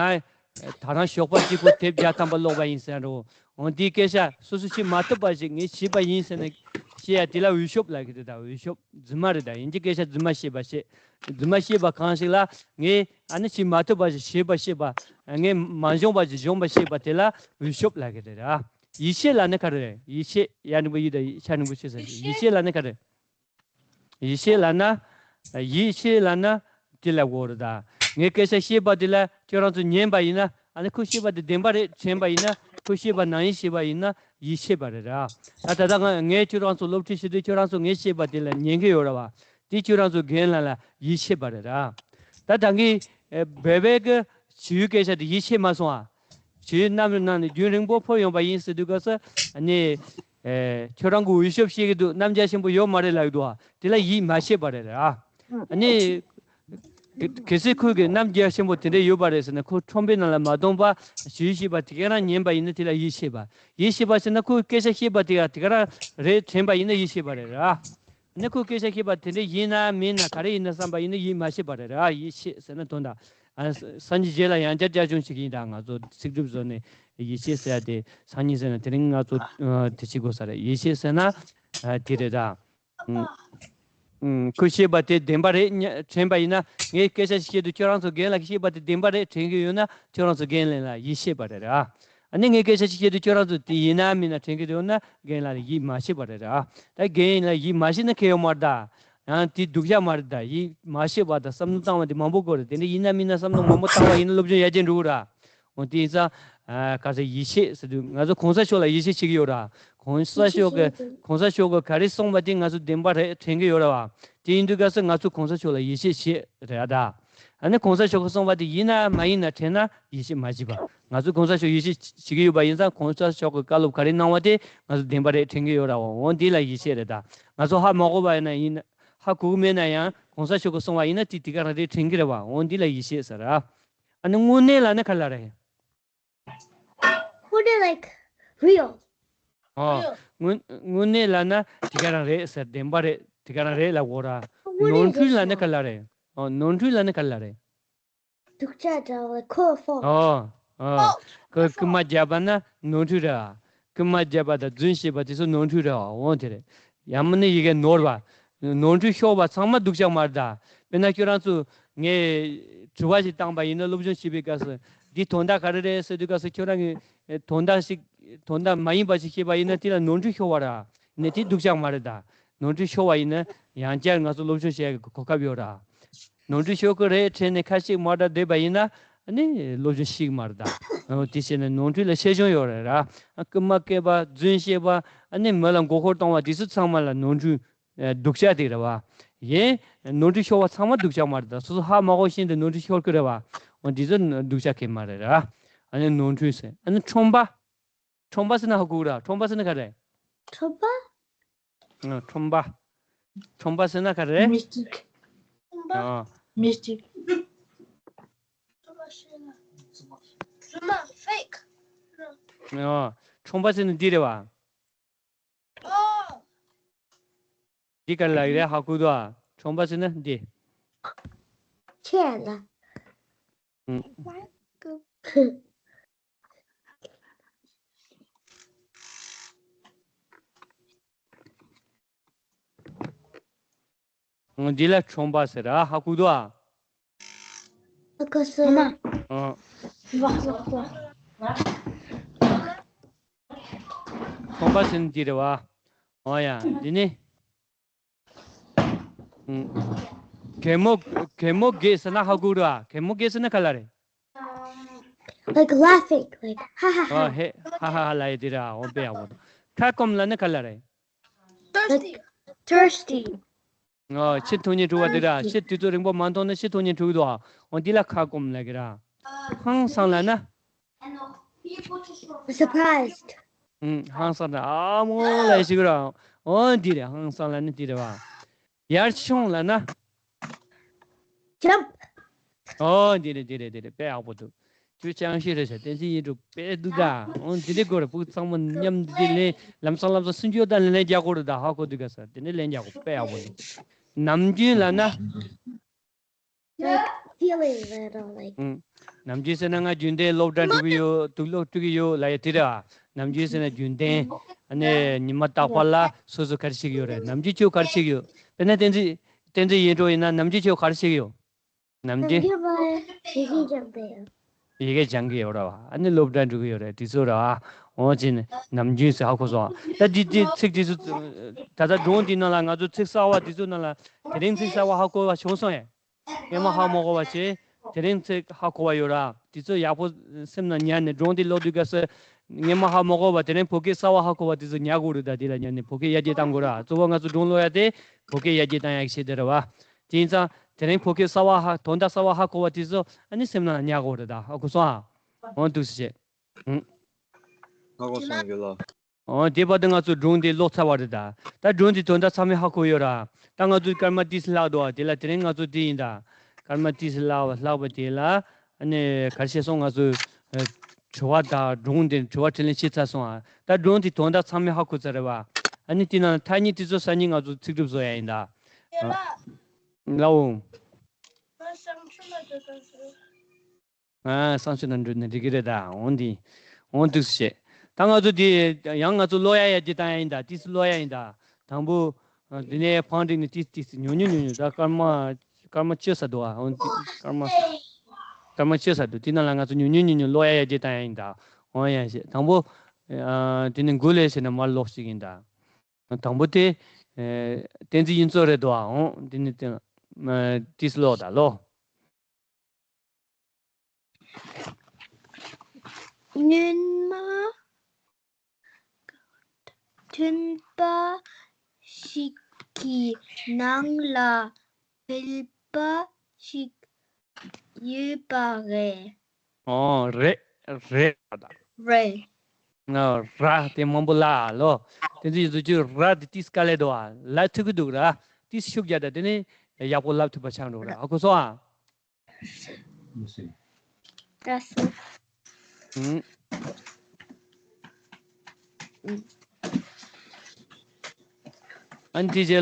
ད་རང་ཞོགས་པ་གཅིག་པོ་དེབ་བརྒྱ་ཐམ་པ་ཀློག་པ་ཡིན་ཟེར་ཡ་འདྲ་བོ། འོ་འདིའི་སྐད་ཆ་སོ་སོ་བྱེད་མ་ཐུབ་པ་ཞིག་ངས་བྱས་པ་ཡིན་ཟེར་ནས་བཤད་ཡ་དེ་ལ་འུད་ཤོབ་ལབ་ཀྱི་རེད་ད། འུད་ཤོབ། རྫུན་མ་རེད་ད། ཡིན་གྱི་སྐད་ཆ་རྫུན་མ་བཤད་པ་བཤད། རྫུན་མ་བཤད་པ་གང་ཞིག་ལ་ངས། ཨ་ནི་བྱེད་མ་ཐུབ་པ་ཞིག་བྱས་པ་བཤད་པ། ངས་མ་འབྱུང་བ་ཞིག་འབྱུང་བ་བཤད་པ་དེ་ལ་འུད་ཤོབ་ལབ་ཀྱི་རེད་ར། ཡིད་ཆེས་ལབ་ན་ག་རེ་རེད། ཡིད་ཆེས། ཡ་འགྲེང་བུ་ཡི་དང་ཆ་འགྲེང་བུ་ཆེ་ས། ཡིད་ཆེས་ལབ་ན་ག་རེ། ཡིད་ཆེས་ལབ་ན། ཡིད་ཆེས་ལབ་ན་དེ་ལ་གོ་རེད་ད། ངས་སྐད་ཆ་བཤད་པ་དེ་ལ་ཁྱོད་རང་ཚོ་ཉན་པ་ཡིན་ན། ཨ་ནི་ཁོས་བཤད་པ་དེ་བདེན་པ་རེད་དྲན་པ་ཡིན་ན། ཁོས་བཤད་པ་ནང་བཞིན་བྱས་པ་ཡིན་ན་ཡིད་ཆེས་པ་རེད་ར། ད་ད་ལྟ་ང་ངས་ཁྱོད་རང་ཚོ་སློབ་ཁྲིད་བྱེད་དུས་ཁྱོད་རང་ཚོ་ངས་བཤད་པ་དེ་ལ་ཉན་གྱི་ཡོད་ར་བ། དེ་ཁྱོད་རང་ཚོ་རྒན་ལགས་ལ་ཡིད་ཆེས་པ་རེད་ར། ད་ད་གིན་བོད་པའི་གི་བྱིའུའི་སྐད་ཆ་དེ་ཡིད་ཆེས་མ་སོང་ཨ། བྱིའུ་གནམ་ནང་ནས་རྒྱུན་རིང་པོ་འཕུར་ཡོང་པ་ཡིན་ཟེར་དུས་སྐབས་སུ་ནི། ཨེ། ཁྱོད་རང་གི་འུད་ཤོབ་བཤད་ཀྱི་འདུག་གནམ་རྒྱ་ཆེན་པོ་ཡོད་མ་རེད་ལབ་ཀྱི་འདུག་ཨ། དེ་ལ་ཡིད་མ་ཆེས་པ་རེད་ར། ཨ་ནི། གལ་སྲིད་ཁོས་གི་གནམ་རྒྱ་ཆེན་པོ་དེ་འདྲ་ཡོད་པ་རེད་ཟེར་ན། ཁོ་ཁྲོན་པའི་ནང་ལ་མ་གཏོང་པ་བྱིའུ་བཤད་པ་དེ་ག་རང་ཉན་པ་ཡིན་ན་དེ་ལ་ཡིད་ཆེས་པ། ཡིད་ཆེས་པ་ཟེར་ན་ཁོས་སྐད་ཆ་བཤད་པ་དེ་ག་དེ་ག་རང་རེད་དྲན་པ་ཡིན་ན་ཡིད་ཆེས་པ་རེད་ར། ནི་ཁོས་སྐད་ཆ་བཤད་པ་དེ་འདྲ་ཡིན་ན་མིན་ན་ག་རེ་ཡིན་ན་བསམ་པ་ཡིན་ན་ཡིད་མ་ཆེས་པ་རེད་ར། ཡིད་ཆེས་ཟེར་ན་དོན་དག་ཨ། སང་ཉིན་རྗེས་ལ་ཡང་བསྐྱར་བསྐྱར་སྦྱོང་བྱེད་ཀྱི་ཡིན་ད། ང་ཚོ་ཚིག་གྲུབ་བཟོ་ནས་ཡིད་ཆེས་ཟེར་ཡ་དེ་སང་ཉིན་ཟེར་ན་དེ་རིང་ང་ཚོ་ཨ། དེ་བྱེད་དགོས་ས་རེད། ཡིད་ཆེས་ཟེར་ན་ཨ། དེ་རེད་ད། ཨུམ། ཨུམ། ཁོས་བཤད་པ་དེ་བདེན་པ་རེད་ཉ་དྲན་པ་ཡིན་ན། ངས་སྐད་ཆ་ཞིག་བཤད་དུས་ཁྱོད་རང་ཚོ་རྒན་ལགས་ཀྱིས་བཤད་པ་དེ་བདེན་པ་རེད་དྲན་གྱི་ཡོད་ན་ཁྱོད་རང་ཚོ་རྒན་ལགས་ལ་ཡིད་ཆེས་པ་རེད་ར། ཨ་ནི་ངས་སྐད་ཆ་ཞིག་བཤད་དུས་ཁྱོད་རང་ཚོ་དེ་ཡིན་ན་མིན་ན་དྲན་གྱི་ཡོད་ན་རྒན་ལགས་ལ་ཡིད་མ་ཆེས་པ་རེད་ར། ད་རྒན་ལགས་ཡིད་མ་ཆེས་ན་ཁེ་ཡོད་མ་རེད་ད། ཡང་དེ་སྡུག་ཅག་མ་རེད་ད། ཡིད་མ་ཆེས་པ་དང་བསམ་བློ་བཏང་བ་དེ་མང་པོ་དགོས་རེད། དེ་འདྲ་ཡིན་ན་མིན་ན་བསམ་བློ་མང་པོ་བཏང་བ་ཡིན་ན་སློབ་སྦྱོང་ཡར་རྒྱས་འགྲོ་གི་ར། འོ་དེ་ཡིན་ཙང་། ཨ། ག་ཚོད་ཡིད་ཆེས་ཟེར་དུས་ང་ཚོ་གོང་ས་མཆོག་ལ་ཡིད་ཆེས་བྱེད་ཀྱི་ཡོད་ར། གོང་ས་མཆོག་གི་གོང་ས་མཆོག་གི་ག་རེ་གསུངས་པ་དེ་ང་ཚོ་བདེན་པ་རེད་དྲན་གྱི་ཡོད་ར་བ། དེ་ཡིན་དུས་སྐབས་སུ་ང་ཚོ་གོང་ས་མཆོག་ལ་ཡིད་ཆེས་བྱེད་རེད་ད། ཨ་ནི་གོང་ས་མཆོག་གིས་གསུངས་པ་དེ་ཡིན་ན་མ་ཡིན་ན་དྲན་ན་ཡིད་ཆེས་མ་བྱེད་པ། ང་ཚོ་གོང་ས་མཆོག་ཡིད་ཆེས་བྱེད་ཀྱི་ཡོད་པ་ཡིན་ཙང་གོང་ས་མཆོག་གིས་བཀའ་སློབ་ག་རེ་གནང་བ་དེ་ང་ཚོ་བདེན་པ་རེད་དྲན་གྱི་ཡོད་ར་བ། འོ་འདི་ལ་ཡིད་ཆེས་རེད་ད། ང་ཚོ་ཧ་མ་གོ་བ་ཡིན་ན་ཡིན། ཧ་གོ་གི་མེད་ན་ཡང་གོང་ས་མཆོག་གིས་གསུངས་པ་ཡིན་ན་དེ་དེ་ག་རང་རེད་དྲན་གྱི་རེད་བ། འོ་འདི་ལ་ཡིད་ཆེས་ཟེར་ར། ཨ་ནི་དངོས་གནས་ལབ་ན་ག་ལ་རེད། དངོས་གནས་like real. ཨོ། དངོས་དངོས་གནས་ལབ་ན་དེ་ག་རང་རེད་ཟེར། བདེན་པ་རེད། དེ་ག་རང་རེད་ལབ་དགོས་ར། དངོས་གནས་ནོར་འཁྲུལ་རེད་ལབ་ན་ཤག་ག་ལ་རེད། ཨོ། ནོར་འཁྲུལ་ལབ་ན་ག་ལ་རེད། སྡུག་ཅག་འདྲ་བ་ཁོ་ཕོ། ཨོ། ཨོ། ཁོ་རྐུན་མ་བརྒྱབ་པ་ན་ནོར་འཁྲུལ་རེད་བ། རྐུན་མ་བརྒྱབ་པ་དང་རྫུན་བཤད་པ་དེ་ཚོ་ནོར་འཁྲུལ་རེད་བ། འོ་དེ་རེད། ཡང་མིན་ན་ཡི་གེ་ནོར་བ། ནོར་འཁྲུལ་ཤོར་བ་ཚང་མ་སྡུག་ཅག་མ་རེད་ད། དཔེར་ན་ཁྱོད་རང་ཚོ་ངས་དྲི་བ་ཞིག་བཏང་པ་ཡིན་ན་སློབ་སྦྱོང་བྱེད་པའི་སྐབས་སུ་འདི་དོན་དག་ག་རེ་རེད་ཟེར་དུས་སྐབས་སུ་ཁྱོད་རང་གིས་དོན་དག་ཞིག་དོན་དག་མ་ཡིན་པ་ཞིག་བཤད་པ་ཡིན་ན་དེ་ལ་ནོར་འཁྲུལ་ཤོར་བ་ར། ནས་དེ་སྡུག་ཅག་མ་རེད་ད། ནོར་འཁྲུལ་ཤོར་བ་ཡིན་ན་ཡང་བསྐྱར་ང་ཚོ་སློབ་སྦྱོང་བྱེད་ཡག་གི་གོ་སྐབས་ཡོད་ར། ནོར་འཁྲུལ་ཤོར་གི་རེད་དྲན་ནས་ཁ་ཞིག་མ་འདྲ་བསྡད་པ་ཡིན་ན་ཨ་ནི་སློབ་སྦྱོང་ཞིག་མ་རེད་ད། འོ་དེ་བྱས་ནས་ནོར་འཁྲུལ་ལ་ཆེ་ཆུང་ཡོད་རེད་ར། རྐུན་མ་བཀལ་བ་རྫུན་བཤད་པ་ཨ་ནི་མི་ལ་མགོ་སྐོར་གཏོང་བ་དེ་ཚོ་ཚང་མ་ལ་ནོར་འཁྲུལ་སྡུག་ཅག་དེ་རེད་བ། ཡིན། ནོར་འཁྲུལ་ཤོར་བ་ཚང་མ་སྡུག་ཅག་མ་རེད་ད། སོ་སོ་ཧ་མ་གོ་བཞིན་དུ་ནོར་འཁྲུལ་ཤོར་གི་རེད་བ། འོ་འདི་ཚོ་སྡུག་ཅག་གི་མ་རེད་ར། ཨ་ནི་ནོར་འཁྲུལ་ཟེར་ཨ་ནི་ཁྲོམ་པ། ཁྲོམ་པ་ཟེར་ན་ཧ་གོ་གི་ར། ཁྲོམ་པ་ཟེར་ན་ག་རེ། ཁྲོམ་པ། ཨ། ཁྲོམ་པ། ཁྲོམ་པ་ཟེར་ན་ག་རེ། མི་སྟིག་ཨ། མི་སྟིག་ཨ། ཁྲོམ་པ་ཟེར་ན་འདི་རེད་བ། འདི་ག་རེ་ལབ་ཀྱི་རེད་ཧ་གོ་འདུག་ཨ། ཁྲོམ་པ་ཟེར་ན་འདི། ཁྱེད་ལ། ཨུ། ཁྱེད་ལ། འོ་འདི་ལ་ཁྲོམ་པ་ཟེར་ར། ཧ་གོ་འདུག་ཨ། ཧ་གོ་སོང་། ཨ། ཝ་ཝ་ཝ། ཁྲོམ་པ་ཟེར་ན་འདི་རེད་བ། འོ་ཡ། འདི་ནི། ཨུམ། གད་མོ། གད་མོ་བགད་ཟེར་ན་ཧ་གོ་ར། གད་མོ་བགད་ཟེར་ན་ག་ལ་རེད། Like laughing, like ha ha ha. ཨ་ཧེ། ཧ་ཧ་ཧ་ལ་ཡི་དེ་ར། འོ་དཔེ་ཡག་པོ་འདུག་ཁ་སྐོམ་ལ་ནི་ག་ལ་རེད། Thirsty. Thirsty. ཨ་ཕྱི་ཐུང་ཉེ་འཁྲུག་པ་དེ་ར། ཕྱི་དུས་ཚོད་རིང་པོ་མ་མཐོང་ན་ཕྱི་ཐུང་ཉེ་འཁྲུག་འདུག་ཨ། འོ་འདི་ལ་ཁ་སྐོམ་ལ་གི་ར། ཧང་སང་ལ་ན། Surprised. ཨུམ། ཧང་སང་ན་ཨ་མོ་ལ་ཡི་ཞིག་ར། འོ་འདི་རེད། ཧང་སང་ལ་ནི་འདི་རེད་བ། ཡར་མཆོང་ལ་ན། Jump. ཨོ་འདི་རེད་འདི་རེད་འདི་རེད། དཔེ་ཡག་པོ་འདུག་ཁྱོད་ཅང་ཤེས་རེད་ཤག་བསྟན་འཛིན་ཡིན་འགྲོ་དཔེ་འདུག་ད། ཨོ་འདི་འདྲའི་སྐོར་བུ་ཚང་མ་མཉམ་འདི་འདྲའི་ལན་ལམ་སང་ལམ་སང་སུན་ཅོ་དང་ལན་ལན་རྒྱག་དགོས་རེད་ད། ཧ་གོ་འདུག་ག་ས་དེ་འདྲའི་ལན་རྒྱག་དགོས། དཔེ་ཡག་པོ་འདུག་ནམ་རྒྱུན་ལ་ན། Like feeling little like. ཨུམ། ནམ་རྒྱུན་ཟེར་ན་ང་རྒྱུན་ལྡན་སློབ་གྲྭ་འགྲོ་གི་ཡོད། དུག་སློབ་འགྲོ་གི་ཡོད་ལ་ཡ་དེ་རེད་ཨ། ནམ་རྒྱུན་ཟེར་ན་རྒྱུན་ལྡན། ཨ་ནི་ཉི་མ་རྟག་པར་ལ་སོ་སོ་ག་རེ་བྱེད་ཀྱི་ཡོད་རེད། ནམ་རྒྱུན་ཁྱོད་ག་རེ་བྱེད་ཀྱི་ཡོད། དཔེར་ན་བསྟན་འཛིན་བསྟན་འཛིན་ཡིན་འགྲོ་ཡིན་ན་ནམ་རྒྱུན་ཁྱོད་ག་རེ་བྱེད་ཀྱི་ཡོད། ནམ་རྒྱུན། ཡི་གེ་སྦྱང་གི་ཡོད། ཡི་གེ་སྦྱང་གི་ཡོད་ར་བ། ཨ་ནི་སློབ་གྲྭ་འགྲོ་གི་ཡོད་རེད་དེ་ཚོ་ར་བ། འོ་ཅི་ནི་ནམ་རྒྱུན་ཟེར་ཧ་གོ་སོང་། ད་འདི་འདི་ཚིག་དེ་ཚོ་ད་ལྟ་སྒྲུང་འདི་ནང་ལ་ང་ཚོ་ཚིག་གསར་བ་དེ་ཚོ་ནང་ལ་དེ་རིང་ཚིག་གསར་བ་ཧ་གོ་བ་བྱུང་སོང་ཡ། སྔན་མ་ཧ་མ་གོ་བ་བྱས། དེ་རིང་ཚིག་ཧ་གོ་བ་ཡོད་ར། དེ་ཚོ་ཡག་པོ་སེམས་ནང་ཉར་ནས་སྒྲུང་འདི་ཀློག་དུས་སྐབས་སུ། སྔན་མ་ཧ་མ་གོ་བ་དེ་རིང་བོད་སྐད་གསར་བ་ཧ་གོ་བ་དེ་ཚོ་ཉར་དགོས་རེད་ད། དེ་ལ་ཉར་ནས་བོད་སྐད་ཡར་རྒྱས་གཏང་དགོས་ར། གཙོ་བོ་ང་ཚོ་སྒྲུང་ཀློག་ཡ་དེ་བོད་སྐད་ཡར་རྒྱས་གཏང་ཡ་གི་ཆེད་དུ་རེད་བ། དེ་ཡིན་ཙང་དེ་རིང་བོད་སྐད་གསར་བ་ཧ་དོན་དག་གསར་བ་ཧ་གོ་བ་དེ་ཚོ་ཨ་ནི་སེམས་ནང་ཉར་དགོས་རེད་ད། ཧ་གོ་སོང་ཨ། འོ་འདུག་སེ་བྱས། ཧ་གོ་སོང་རྒན་ལགས། འོ་དེ་བར་དུ་ང་ཚོ་སྒྲུང་དེ་ཀློག་ཚར་བ་རེད་ད། ད་སྒྲུང་དེ་དོན་དག་ཚང་མས་ཧ་གོ་ཡོད་ར། ད་ང་ཚོས་སྐར་མ་ཏིས་བརླག་འདུག་ཨ། དེ་ལ་དེ་རིང་ང་ཚོ་དེ་ཡིན་ད། སྐར་མ་ཏིས་བརླག་པ་བརླག་པ་དེ་ལ་ཨ་ནི་ག་རེ་བྱས་སོང་། ང་ཚོས་ཨ་དྲི་བ་དང་སྒྲུང་དེ་དྲི་བ་དྲིས་ལན་བྱས་ཚར་སོང་ཨ། ད་སྒྲུང་དེ་དོན་དག་ཚང་མས་ཧ་གོ་ཚར་རེད་བ། ཨ་ནི་དེ་ནང་ཐ་སྙད་དེ་ཚོ་གསར་རྙིང་ང་ཚོ་ཚིག་གྲུབ་བཟོ་ཡ་ཡིན་ད། ཨ་ལའོ། ཨ་བསམ་ཤེས་ནང་འགྲོ་ནས་འགྲིག་གི་རེད་ད། འོང་འདི། འོང་འདུག་སེ་བྱས། ད་ང་ཚོ་འདི་ཡང་ང་ཚོ་ཀློག་ཡ་ཡར་རྒྱས་བཏང་ཡ་ཡིན་ད། ཏིས་ཀློག་ཡ་ཡིན་ད། དང་པོ། ཨ་འདི་ནས་ཕང་འགྲིག་ནས་ཏིས་ཏིས་ཉུང་ཉུང་ཉུང་ཉུང་ད། སྐར་མ། སྐར་མ་བཅུ་ཙམ་འདུག་ཨ། འོང་འདི་སྐར་མ། སྐར་མ་བཅུ་ཙམ་འདུག་དེ་ནང་ལ་ང་ཚོ་ཉུང་ཉུང་ཉུང་ཉུང་ཀློག་ཡ་ཡར་རྒྱས་བཏང་ཡ་ཡིན་ད། འོང་ཡ་བྱས། དང་པོ། ཨ་དེ་ནས་འགོ་ལས་བྱས་ནས་མར་ཀློག་ཅིག་ཡིན་ད། དང་པོ་དེ། ཨེ་བསྟན་འཛིན་ཡིན་ཚོ་རེད་འདུག་ཨ། འོང་འདི་ནི་བསྟན། ཨ་ཏིས་ཀློག་ད་ཀློག་སྔོན་མ་མཐུན་པ་ཞིག་གི་ནང་ལ་བལ་པ་ཞིག་ཡོད་པ་རེད། ཨོ་རེད་རེད་ད། རེད། ཨ་ར་དེ་མང་པོ་ལ་ལོ། དེ་ཚོ་ཡི་ཚོ་ཅུ་ར་དེ་ཏིས་དཀའ་ལས་འདུག་ཨ། ལ་ཐུག་གི་འདུག་ར། ཏིས་ཤུགས་རྒྱག་ད་དེ་ནི་ཡག་པོ་ལབ་ཐུབ་པ་ཆགས་འགྲོ་ར། ཧ་གོ་སོང་ཨ། ད་སོ། ཨུམ། ཨན་ཏི་རྗེས་ལ།